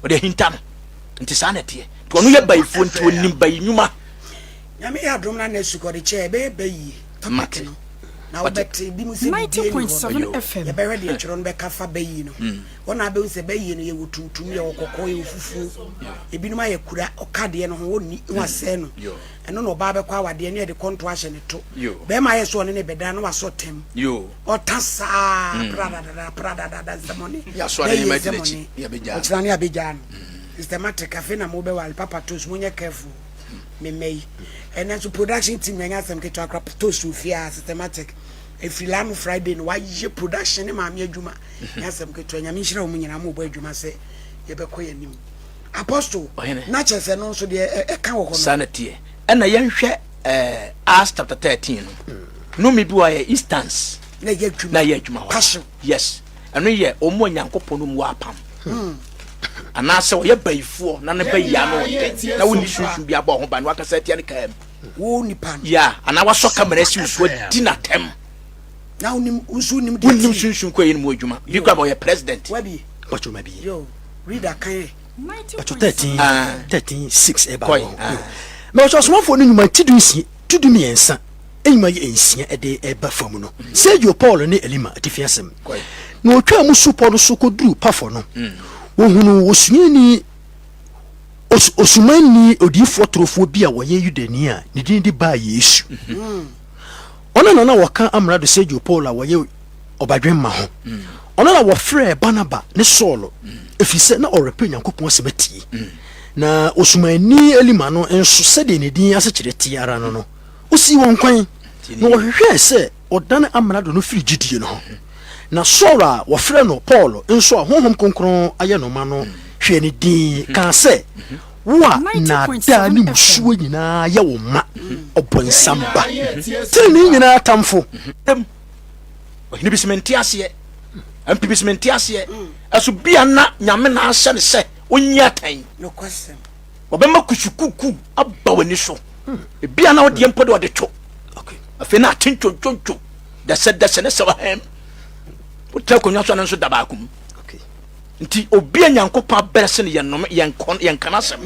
Ɔde ahinta no. Nti saa na ɛteɛ. Nti ɔno yɛ bayifoɔ nti ɔnim bayi nnwuma. Nyame yɛ adom na next week ɔde kyɛ ɛbɛyɛ bayie topic Mate. no na wobɛte bi mu sɛ biribi ani hɔ no yɛbɛhwɛ deɛ twerɛ no bɛka fa bayie no ho hɔ na abɛhu sɛ bayie no yɛwɔ tuntum yɛwɔ kɔkɔɔ yɛwɔ fufuo ebinom ayɛ kura ɔka deɛ no ho wɔnni na wasɛe no ɛno na ɔbaa bɛkɔ awadeɛ ne yɛde kɔnto ahyɛ ne to bɛrima ayɛ sɛ ɔne ne bɛda na wasɔ tɛm ɔta saa pradadada pradadada nsɛmɔne bayie nsɛmɔne ɔkyena ne abɛgyaa no systematic afei na mobɛwale papa toast monyɛ careful me mma yi ɛnɛ nso production team na ɛnyɛ asɛm ketewa kora toast wɔ fie a systematic ɛfiri lano friday no wayɛ production ne maame adwuma nyɛ asɛm ketewa nyame nhyira wɔn nyinaa mo bɔ adwuma sɛ yɛbɛkɔ yɛn anim apostle na kyerɛ sɛ no nso deɛ ɛka wɔ hɔ no saa na teɛ ɛna yɛnhwɛ eh, Acts chapter 13 no nome bi wɔ yɛ instance na ɛyɛ adwuma na ɛyɛ adwuma hɔ yes Ɛno yɛ wɔn a Nyankopɔn ne wɔn wɔ apam. Anaasɛ ɔyɛ bayifoɔ na ne bayi ano ɔden na wonni sunsum bi abɔ ho ban na wakasa atia ne kaa mu. Wo nipa no. Ya, anaa wasɔ kamera asi wo so adi n'atɛm. Na wonim nso wonim deɛ Wonnim sunsum kɔ yɛ no mu adwuma. Bi koraa ma ɔyɛ president. Wabi. Pacho ma bi. Yo, reader kan ɛ. Pacho 13 13 6 ɛba Kɔe. hɔ. Mɛ ɔsɔ asomafoɔ no nnwuma ti du nsia ti du mmiɛnsa. Nnwuma yi nsia de reba fam no, Sergio Paulo ne Elima atifi asɛm. Na wɔtwaa mu supɔ no so kɔduruu Pafo no, wɔhunuu osuani, os, osumanni odiyifoɔ torofoɔ bi a ɔyɛ Yudani a ne din de Bar-Yesu. Ɔno na na wɔka amrado Sergio Paulo a ɔyɛ ɔbadwemma ho. Ɔno na wɔfrɛɛ Barnaba ne Saulo, ɛfiri sɛ na ɔrepɛ Onyankopɔn asɛm atie. Na osumanni Elima no nso, sɛdeɛ ne din asekyerɛ teɛ ara no no, Osii wɔn kwan, na wɔhwehwɛɛ sɛ wɔdane amrado no firi gyidie no ho. Na Saul a wɔfrɛ no Paulo nso a Honhom Kronkron ayɛ no ma no hwɛɛ no dinn kaa sɛ, Wo a nnaadaa ne mmusuo nyinaa yɛ wo ma, ɔbonsam ba, tenenee nyinaa tamfo! Ɔhene bi se mente aseɛ, MP bi se mente aseɛ, ɛso bia na Nyame na ahyɛ no sɛ ɔnyi atɛn. Wɔbɛma kusukuukuu aba w'ani so. Ebia na wodeɛ mpo de ɔde to. Afei na ate ntwontwontwo. Dɛsɛdɛsɛ ne sɛ ɔhɛm. Wotra akonnwa so a no nso da baako mu. Nti obi a Nyankopɔn abɛrɛ se no yɛn nnome yɛn kɔn yɛn ka n'asɛm.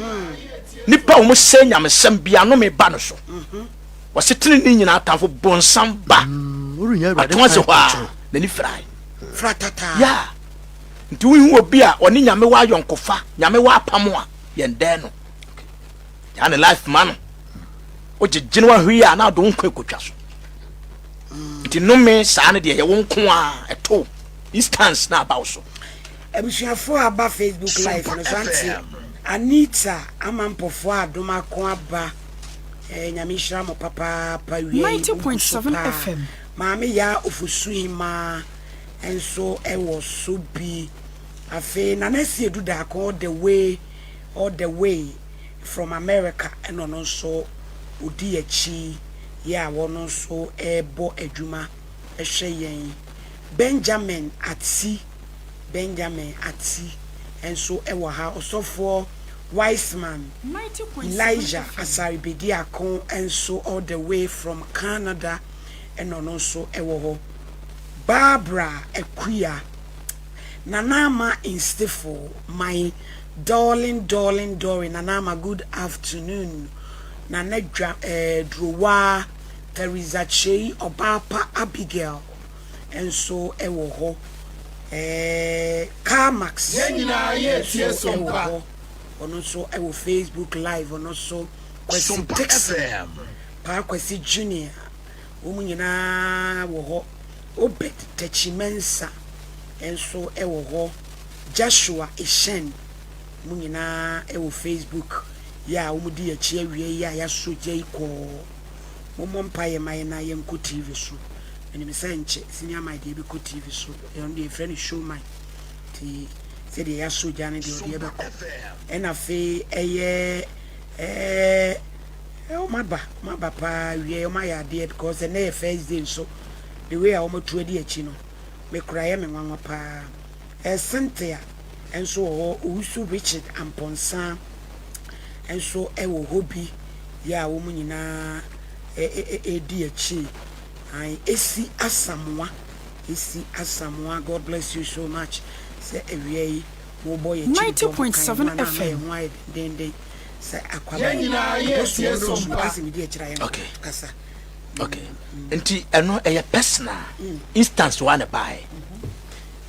Nipa a wɔn sɛ nyamesɛm bia nnome ba no so. Wɔse tenenee nyinaa atamfo bonsam ba. Ato ase hɔ a n'ani firae. Yeah. Nti wohu obi a ɔne Nyame wɔ ayɔnkofa, Nyame wɔ apam a, yɛn dɛn no. Gyaa ne life ma no. Wogyegye no ahwei a na ade wo nkwa ekotwa so. Nti nnome saa no deɛ yɛ wo nko a ɛto instance na aba wo so. Abusuafoɔ a aba Facebook live no so ante Anita Amampɔfoɔ adom ako aba eh, Nyame nhyira mo papaapa wia yi mo gu so paa Maame Yaa Ofosuhemaa nso wɔ so bi afei Nana Asiedu Daako all the way all the way from America ɛna ɔno nso ɔdi akyi yɛ a wɔno nso ɛrebɔ adwuma hwɛ yɛn. Benjamin Ati, Benjamin Ati nso wɔ ha. Ɔsɔfoɔ Wiseman Elijah Asare Bediako nso all the way from Canada ɛna ɔno nso wɔ hɔ. Barbara Akuya, Nana Ama Nstifo, my darling darling darling Nana Ama good afternoon. Nana Dwa eh, Drowaa Theresa Kyei Ɔbaapa Abigail nso wɔ hɔ. Eh, Carmax Yɛn nyinaa yɛretie nso wɔ Sompa. hɔ. Ɔno nso wɔ Facebook live ɔno nso. Kwasi Sompa Dixon, FM. Paa Kwasi Junior, wɔn nyinaa wɔ hɔ. Obed Takyi Mensah nso wɔ hɔ. Joshua Eshen, wɔn nyinaa wɔ Facebook yi a wɔdi akyi awia yi a yɛasɔ gya yi kɔɔ. Mommɔ mpaeɛ mma yɛn na yɛnkɔ TV so. Menim sɛ nkyɛ Senior Mike deɛ bɛkɔ TV so. Ɛno deɛ yɛfrɛ no Show Mike. Nti sɛdeɛ yɛasɔ gya no deɛ ɔdeɛ bɛkɔ. Ɛna afei ɛyɛ ɛɛ wɔn aba wɔn aba paa wie wɔn ayɛ adeɛ because ɛnɛ yɛ first day nso the way a wɔn atu adi akyi no me kora yɛ me nwanwa paa. Ɛɛ Cynthia nso wɔ hɔ Owusu Richard Amponsah nso wɔ hɔ bi. yɛ a wɔn nyinaa redi akyi. Ae, Esi Asamoah, Esi Asamoah, God bless you so much sɛ awia yi mobɔ yɛn akyi dɔm ka yɛn ho anaa ama yɛn ho ayɛ dendenden sɛ akwaba Yɛn yi. nyinaa Apostle yɛretie wɔn dɔɔso Sompa. mepɛ sɛ medi akyire a yɛnkɔ Okay. kasa. Okay. Nti ɛno ɛyɛ personal instance wa na ɛbaeɛ.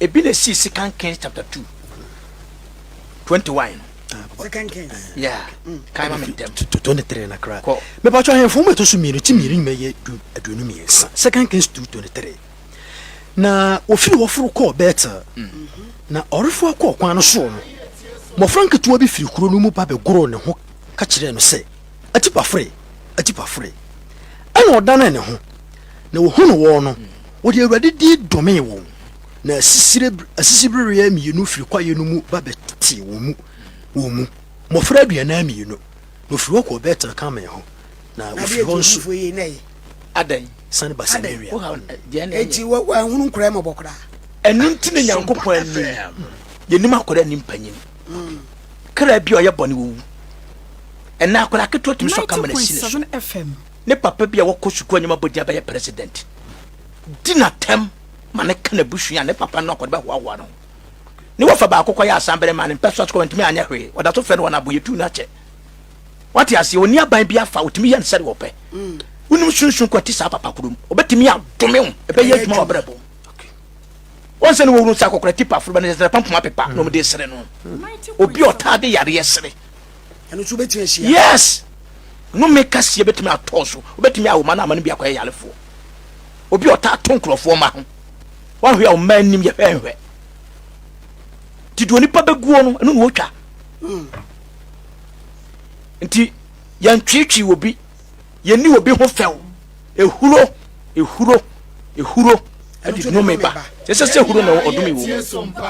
Ebi na esii Second Kings chapter 2 21 no. Second Kings. Yeah. Kan ma me ntɛm. 23 na kra. Kɔ. Mepatwa ahemfo mu ɛtɔ so mmienu ti mmienu nyuma yɛ du 23. Second Kings 2:23. Na wɔfiri hɔ foro kɔɔ Betel. Na ɔrefoa kɔɔ kwan no soɔ no, mmɔfra nketewa bi firi kuro no mu ba bɛgoroo ne ho ka kyerɛɛ no sɛ, Atipafore! Atipafore! Ɛnna ɔdanee ne ho, na ɔhunuu wɔn no, ɔde Awurade din domee wɔn. Na asisire asisibereɛ mmienu firi kwaeɛ no mu ba bɛtee wɔn mu, wɔn mu, mmɔfra 42. Na ɔfiri hɔ kɔɔ Betel Karmel ho, na Na ɔfiri adeɛ hɔ nti nso obufuo yei na ɛyɛ. Adɛn? sane ba Adɛn? Samaria. Wohaw no, deɛ na Enti ɛnyɛ. wanhunu nkoraa mmɔbɔ koraa. Ɛno nti na Nyankopɔn anim, yɛnim akwadaa nnim panyin. Kra bi a ɔyɛ bɔne wɔwu. Ɛnɛ akwadaa ketewa tumi sɔ kamera si ne so. Ne papa bi a wɔkɔ sukuu anyima bɔ din abɛyɛ president. Di n'atɛm ma ne ka n'abusua ne papa no akɔde bɛhoahoa no. Ne wɔfa baako kɔyɛ asanbere ma ne mpɛ so asokɔ ntumi anyɛ hwee. Ɔda so frɛ no wɔn abo yɛtu no akyɛ. Wate aseɛ, ɔni aban bi afa, ɔtumi yɛ no sɛdeɛ ɔpɛ. Wonim sunsun kwati saa papa koro mu. Ɔbɛtumi adome wo, ɛbɛyɛ adwuma wɔ abrabɔ mu. Wɔn sɛ ne wɔwuru sɛ akɔkora tipa aforo bɛ ne sɛ pampam apepa na wɔde sere no. Obi ɔtaa de yareɛ sere. Ɛno nso wobɛtumi ahyia. Yes! Nnome kɛseɛ bɛtumi atɔ so. Wobɛtumi awo ma no ama no bi akɔyɛ yarefoɔ. Obi a ɔtaa to nkurɔfoɔ mma ho. Woanhwɛ a wo mma anim yɛ hwɛnhwɛ. Nti deɛ onipa bɛguo no, ɛno na ɔtwa. Nti yɛntweetwee obi, yɛnni obi ho fɛw. Ehuro, ehuro, ehuro ɛde nnome ba. Ɛsɛ sɛ ehuro na ɔdome wɔ mu.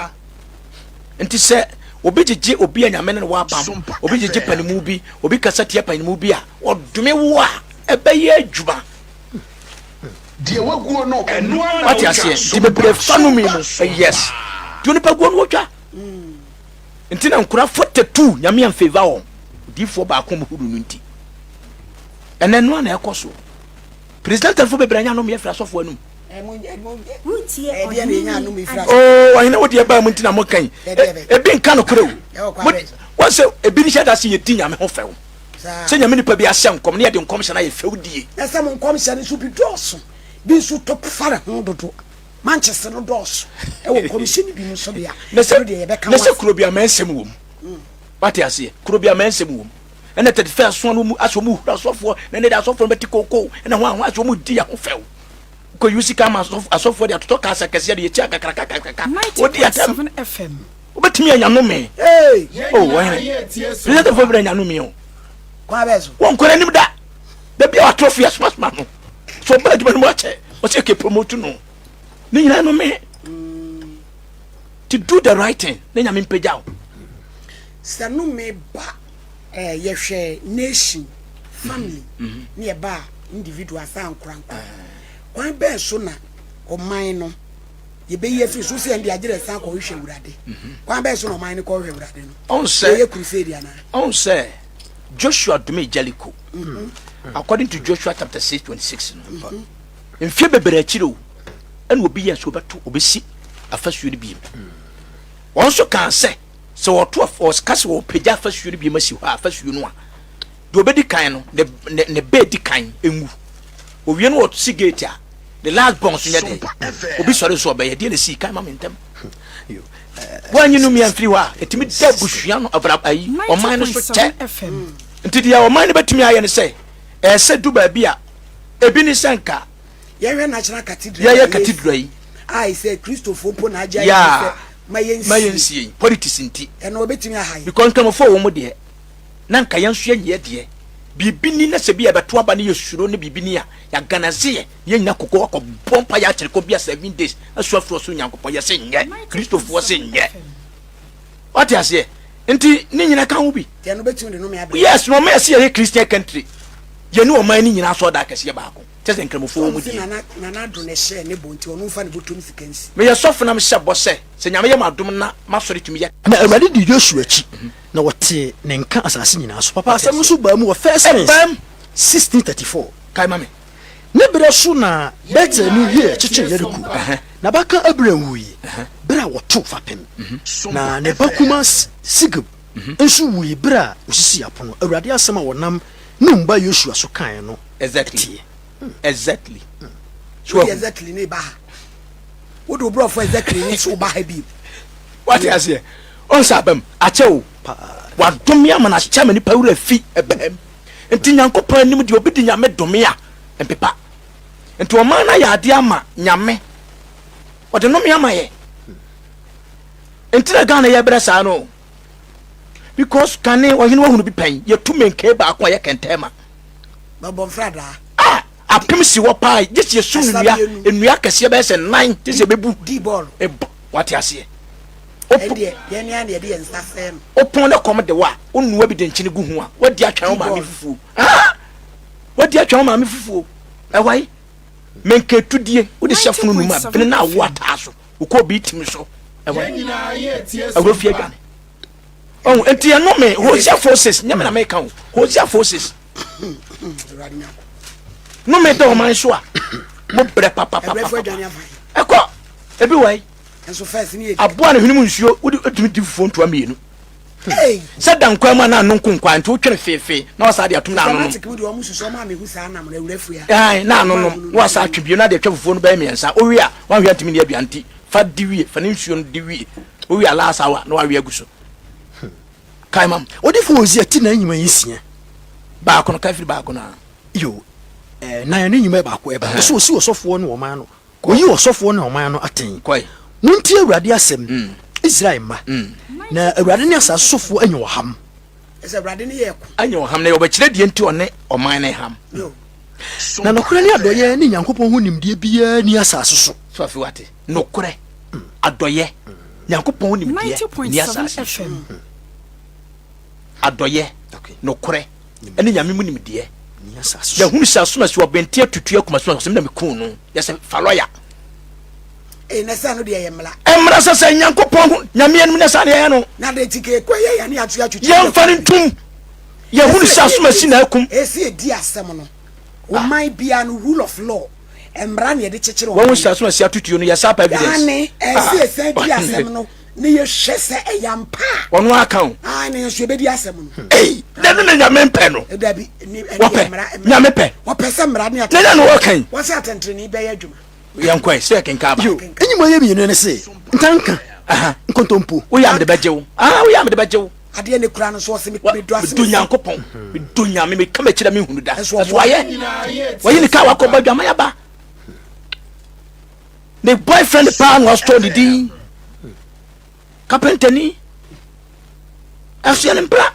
Nti sɛ obi gyegye obi a Nyame ne no wɔ apam, obi gyegye panimu bi, obi kasa tia panimu bi a, ɔdome wo a, ɛbɛyɛ adwuma. Deɛ waguo no, ɛno ara na Wate wotwa. aseɛ? Nti bebree fa nome mu. Yes. Deɛ onipa guo no wɔtwa. Nti na nkora 42 Nyame amfavour wɔn. Odiyifoɔ baako mu huru no nti. Ɛnɛ no a na ɛkɔ so. Presidentfoɔ bebree anya nome afiri asɔfoɔ anum. Oo ɔhene wo deɛ baa mu nti na moka yi. Ebi nka nokorɛ o. Wɔn sɛ ebi nhyɛ da sɛ yɛdi nyame ho fɛw. Sɛ nyame nipa bi ahyɛ nkɔm ne yɛde nkɔmhyɛ no ayɛ fɛw die. Na sɛ mo nkɔmhyɛ no nso bi dɔɔso, bi nso tɔ fare ho dodo. Mankyese no dɔɔso ɛwɔ nkɔmhyɛ no bi mu nso deɛ a, ɛno deɛ yɛbɛka ho asɛm. Na sɛ kuro bi amansɛm wɔ mu. Wate aseɛ? Kuro bi amansɛm wɔ mu. Ɛna 31 so no mu asɛ wɔn hura asɔfoɔ na ɛnɛ de asɔfoɔ no bɛte kookoo ɛna ho ahoa asɛ wɔn di yɛn ho fɛw. Kɔ yi sika ama asɔfoɔ de atotɔ cars akɛseɛ de yɛkyia kakrakakrakra. Wɔdi atɛm. Wobɛtumi anya nome. Oh, wɔhene. Presidentfoɔ bi anya nome o. Wɔnkɔ n'anim da. Da bi a watoro fi asomasoma no. So ɔba adwuma no mu akyɛ. Ɔsɛ kɛ promote no. Ne nyinaa nome. To do the right thing. Ne nyame mpagya wo. Sɛ nome ba eh, yɛhwɛ nation, family, ne yɛba individual sɛ ankorankora. Kwan bɛn so na ɔman no yɛbɛyi afiri so sɛ ɛnde agyerɛ san kɔhwehwɛ Awurade? Kwan bɛn so na ɔman no kɔhwehwɛ Awurade no? Yɛyɛ crusade anaa? Ɔn sɛ Joshua domee Jericho. According to Joshua chapter 6 26 no. Mfie bebree akyiri o, ɛna obi yɛ sɛ ɔbɛto ɔbɛsi afasuo no biem. Wɔn nso kaa sɛ Sɛ wɔto af wɔka sɛ wɔpagya afasuo no biom asi hɔ a, afasuo no a, deɛ ɔbɛdi kan no, ne, ne, ne bɛ di kan nwu. Owie no wɔsi gate a, ne last born nso nyɛ dɛ. Obi sɔre nso ɔbɛyɛ. Deɛ na esii kan ma me ntɛm. Wɔanyi no mmea mfiri hɔ a, ɛtumi da abusua no, abra, ayi, ɔman no so kyɛ. Nti deɛ ɔman no bɛtumi ayɛ ne sɛ, ɛyɛ sɛ du baabi a, ebi ne sɛ nka Yɛhwɛ National Cathedral yɛyɛ cathedral yi. A ɛsɛ Kristofoɔ mpo na agye ayɛ sɛ ma yɛnsie. Ma yɛnsie yi, politics nti. Ɛno ɛbɛtumi aha yɛn. Because Nkramofoɔ wɔ mu deɛ, na nka yɛn nso yɛnyɛ deɛ. Biribi ni na sɛ bi a yɛbɛto aba ne yɛsuro ne biribi ni a, yɛaganase yɛ, na yɛnyina koko akɔ bɔ mpaeɛ akyere kɔ bi a 7 days asu afiri ɔsoro Nyankopɔn, yɛse nyɛ, Kristofoɔ se nyɛ. Wate aseɛ? Nti ne nyina ka ho bi. Deɛ no bɛtumi de nome abrɛ. Yes, na ɔma yɛse yɛyɛ Christian country. Yɛne ɔman no nyinaa asɔredan akɛseɛ baako. Kyɛ sɛ Nkramofoɔ wɔ mu die. Nana Nana Addo na ɛhyɛɛ ne bɔ nti ɔno nfa ne bɔtɔm sika nsi. Meyɛ sɔfo na mehyɛ bɔ sɛ, sɛ Nyame yɛ m'adom na m'asɔre tumi yɛ. Na Awurade dii Yosua akyi, na wɔtee ne nka asase nyinaa so. Papa, asɛm no nso baa mu wɔ First Kings 16:34. Kae ma me. Ne berɛ so na Betelni Hiel kyekyeree Yeriko. N'abakan Abiram wui berɛ a wɔtoo fapem, na ne ba kumaa Segub nso wui berɛ a wɔsisii apono. Awurade asɛm a wɔnam Nun ba Yosua so kaeɛ no Exactly. teɛ. Exactly. So wode exactly ne ba ha. Wode wo borɔfo exactly ne so ba ha bi. Wate aseɛ. Ɔnsa abam. Akyɛ o. Wadome ama no akyɛ ama nipa wura fi ɛbɛm. Nti Nyankopɔn anim deɛ obi di Nyame dome a mpepa. Nti ɔman no ayɛ adeɛ ama Nyame. Ɔde nome ama yɛ. Nti na Ghana yɛbrɛ saa no. Because kane ɔhene wahunu bi pɛn yɛtu menkee baako a yɛ kɛntɛma. Bɛbɔ mfradaa. Ah apem si hɔ paa gye sɛ yɛsum nnua nnua akɛseɛ bɛyɛ sɛ nan gye sɛ ɛbɛbu. Di bɔɔlo. Ɛbɔ wate aseɛ. Ɛndeɛ yɛn ne yɛde yɛn nsa sɛɛ no. Wopɔn ne kɔm de wo a wonoa bi de nkyene gu ho a wadi atwɛn wo maame fufuo. Ah wadi atwɛn wo maame fufuo. Ɛwae menkee tudie wode hyɛ fono no mu a bene na awo ataa so. Wokɔ obi tim so ɛwɔ ɛwɔ fie adwane. Ɔn nti ɛno me Hosea 4:6 nyɛ me na meka o Hosea 4:6 no me da ɔman so a mo brɛ papapapa ɛkɔ ebi wɔ yi aboa ne hwene mu nsuo wode tumi di fufuo ntoa mmienu sɛ da nkwa mu a na ano nko nkwa nti wotwene feefee na wasa de atom na ano nom na ano nom na wasa atwe bio na de atwa fufuo no bɛyɛ mmiɛnsa wowie a wanhwɛ antumi ne aduane nti fa di wie fa ne nsuo no di wie wowie a last hour na wawe agu so kae mam Odifo Hosea ti nan nnwuma yi nsia. Baako no kae firi baako no a. Yo, eh, nan ne nnwuma baako ɛba. Ɔsɛ ɔsi ɔsɔfoɔ ne ɔman no Oyi ɔsɔfoɔ ne ɔman no atɛn. Montie Awurade asɛm, Israel mma, na Awurade ne asase sofoɔ anya ɔham. Anya ɔham, na ɔbɛkyerɛ deɛ nti ɔne ɔman no ham. Na nokorɛ ne adɔeɛ ne Nyankopɔn ho nimdeɛ biara nni asase so. So afei wate? Nokorɛ, adɔeɛ, Nyankopɔn ho nimdeɛ nni asase so. Adɔeɛ, nokorɛ, ɛne Nyame mu nimdeɛ. Yɛhunu sɛ asomasi ɔbɛnten atutu akuma so asɛm na mekuu no. Yɛsɛ fa lɔya. Ee, na sɛ no deɛ yɛ mmara. Mmara sɛ sɛ Nyankopɔn ho Nyame anim na saa na yɛyɛ no. Na de ti kekɔ yɛ yɛne ato atwitwi. Yɛmfa no ntom. Yɛhunu sɛ asomasi na akum. Esi edi asɛm no. Ɔman biara no rule of law. Mmara na yɛde kyekyere ɔman. Wɔn hyɛ so na si atutuo no yɛ saa pa evidence. Aane, ɛsɛ yɛsan di asɛm no na yɛhwɛ sɛ ɛyɛ ampa a. Ɔno aka o. Aane, yɛn nso yɛbɛdi asɛm no. Ei, na ɛno na Nyame mpɛ no. Dabi, Wɔpɛ, Nyame pɛ. Wɔpɛ sɛ mmara ne atɛntrenee. Na ɛna wɔka yi. Wɔsɛ atɛntrenee bɛyɛ adwuma. Yɛn kɔɛ, sɛ yɛkenkan aba. Yo, enyi mu ayɛ mmienu ne se, ntanka, nkontompo. Woyɛ a mede bɛgye wo. Ah, woyɛ a mede bɛgye wo. Adeɛ ne kura no so ɔse medɔ ase. Medɔ Nyankopɔn, medɔ Nyame, meka m'akyiri a menhunu da. Ɛso wayɛ, wayi ne kaa wakɔbɔ adwaman aba. Ne boyfriend paa na wasotɔ ne din. Kapentani. Ɛso yɛ ne mpra.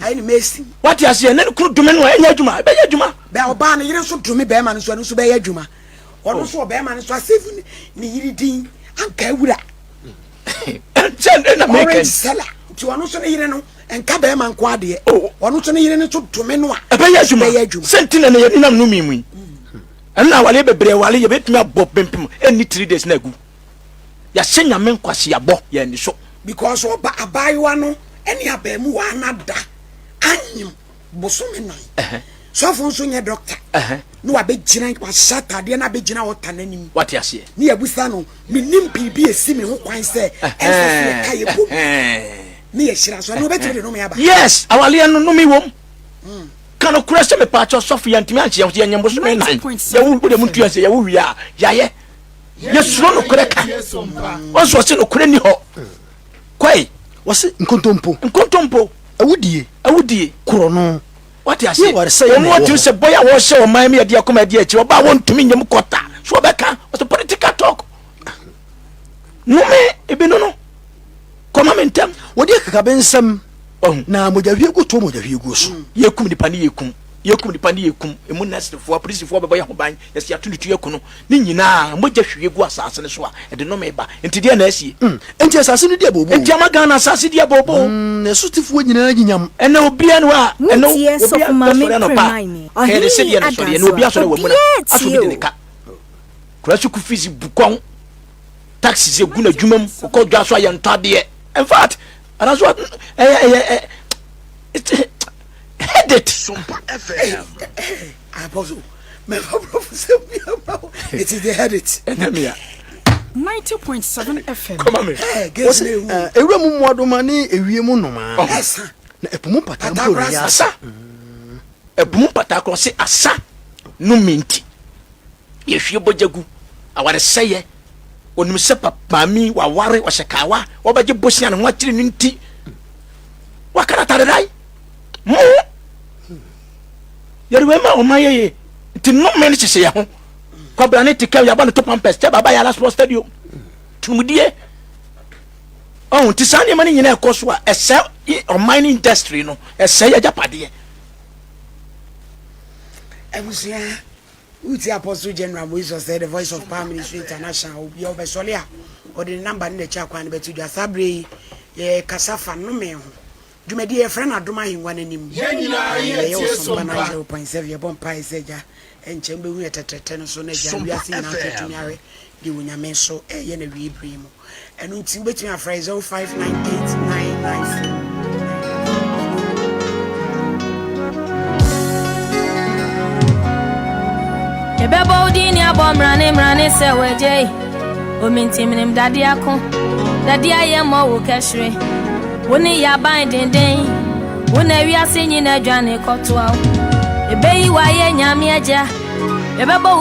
Ayɛ ne mesi. Wate aseɛ, ne kunu dome no a ɛnyɛ adwuma, ɛbɛyɛ adwuma. Bɛ ɔbaa ne yere nso dome bɛrima no nso ɛno nso bɛyɛ adwuma. Ɔno nso ɔbɛrima no nso asave ne yere din anka awura. Orange seller nti ɔno nso ne yere no nka bɛrima nko adeɛ oh. Ɔno nso ne yere no nso dome no a ɛbɛyɛ adwuma, ɛbɛyɛ adwuma. Sɛ nti na ne yɛnenam no mu yi ɛno na awaleɛ bebree awale yɛbɛtumi abɔ pempem ɛnni 3 days na agu. Yɛahyɛ Nyame nkwaseabɔ yɛn ani so. Because ɔba abaayewa no ɛne abaamuwaa no ada anyim bosome nan. Sɔfo nso nyɛ dɔkta. Na wabɛgyina wahyɛ ataadeɛ na abɛgyina ɔta n'anim. Wate aseɛ. Ne yɛbusa no, menim biribi esi me ho kwan sɛ ɛnsɛ sɛ yɛka yɛ bom. Ne yɛhyira so ɛno wobɛtumi de nome aba. Yes, awaleɛ no nome wom. Ka no korɛ sɛ mepaakyɛw sɔfo yɛntumi anhyɛ yɛn ho sɛ yɛnyɛ bosome nan. Yɛwo wode mu ntua sɛ yɛwo wie a yɛayɛ. Yɛsuro nokorɛ ka. Wɔn nso wɔse nokorɛ ni hɔ. Kɔe. Wɔse nkontompo. Nkontompo. Awudie. Awudie. Korɔno. Wate aseɛ? Wɔn wɔtumi sɛ bɔyɛ a wɔhyɛ ɔman mu yɛde akoma adi akyi ɔbaa wɔntumi nyɛ mu kɔta so wɔbɛka wɔsɛ political talk nome ebi no no kɔma me ntɛm. Wɔde akakabensɛm na mogyahwiegu toɔ mogyahwieguo so. Yɛkum nipa ne yɛkum yɛkum nipa ne yɛkum emu nɛsefoɔ apolisifoɔ bɛbɔ yɛn ho ban yɛsi ato ne tu yɛku no ne nyinaa mogya hwie gu asase no so a ɛde nnome ba. Nti deɛ na asie? Enti asase no di abooboo. Enti ama Ghana asase di abooboo. Na ɛsotefoɔ nyinaa nyinyam. Ɛnɛ obiara ni hɔ a, ɛnɛ Wotie obiara Sɔfo Maame bɛsɔre anɔpa a, Premaime, kɛyɛ de Ɔhene sɛdeɛ na sɔre, ɛnɛ obiara Adansoa, sɔre wɔ amuna, obiara asɛ obi tie de ne o. ka. Kura sukuu fees bu kɔn, taxes egu n'adwuma mu, ɔkɔ dwa so a yɛntɔ adeɛ. In fact, anaso ɛyɛ ɛyɛ ɛ headache. Sompa FM. Apostle, mɛfa borɔfo sɛ biama wo. It is the headache. Ɛnɛ mea. 90.7 FM. Kɔma me. Hey, gates Wɔse, na ehu. eh, ewura mu mmoadoma ne ewiem nnomaa, Ɛsa. na ɛpo mu mpataa mpo Patakora reyɛ asa. asa. Asa. Ɛpo mu mpataa korɔ se asa no me nti. Yɛhwie bɔgya gu. Awaresɛeɛ. Onim sɛ papa maame yi waware, ɔhyɛ kawa, wɔbɛgye bosea ne ho akyere no nti. Waka no atadedan. Mo. Yɛde wei ma ɔman yɛyɛ. Nti nnome no hyehyɛ yɛn ho. Kwabra ne te kɛ yɛabɔ no to pampers kyɛ baba yɛala sports stadium. Tumudie. Ɔho nti saa nneɛma no nyinaa ɛkɔ so a ɛsɛ ɔman no industry no ɛsɛ yɛ agyapadeɛ. Abusua, wotie Apostle General Moise Osei, the voice of Power Ministry International. Obi a ɔbɛsɔre a ɔde ne namba ne n'akyi akwan no bɛto dwa. Saa berɛ yi yɛkasa fa nnome ho. Dwumadie yɛfrɛ no Adom Ahengua no anim. Yɛyɛ wɔ Sompa 90.7. Yɛbɔ mpaeɛ sɛ Agya ɛnkyɛ wobɛhu yɛ tɛtrɛtɛ no so na Agya wiase nyinaa nso atumi ahwɛ deɛ Onyame nso ɛreyɛ no awiei berɛ yi mu. Ɛno nti wobɛtumi afrɛ 0598994994. Yɛbɛbɔ wo din ne abɔ mmrane mmrane sɛ w'agya yi. Omi nti menim dade ako, dade ayɛ mmɔ wo kɛhyere. Wo ne yɛ aban denden, wo na wiase nyina dwane kɔtoa wo. Ebeyi w'ayɛ Nyame agya, yɛbɛbɔ wo.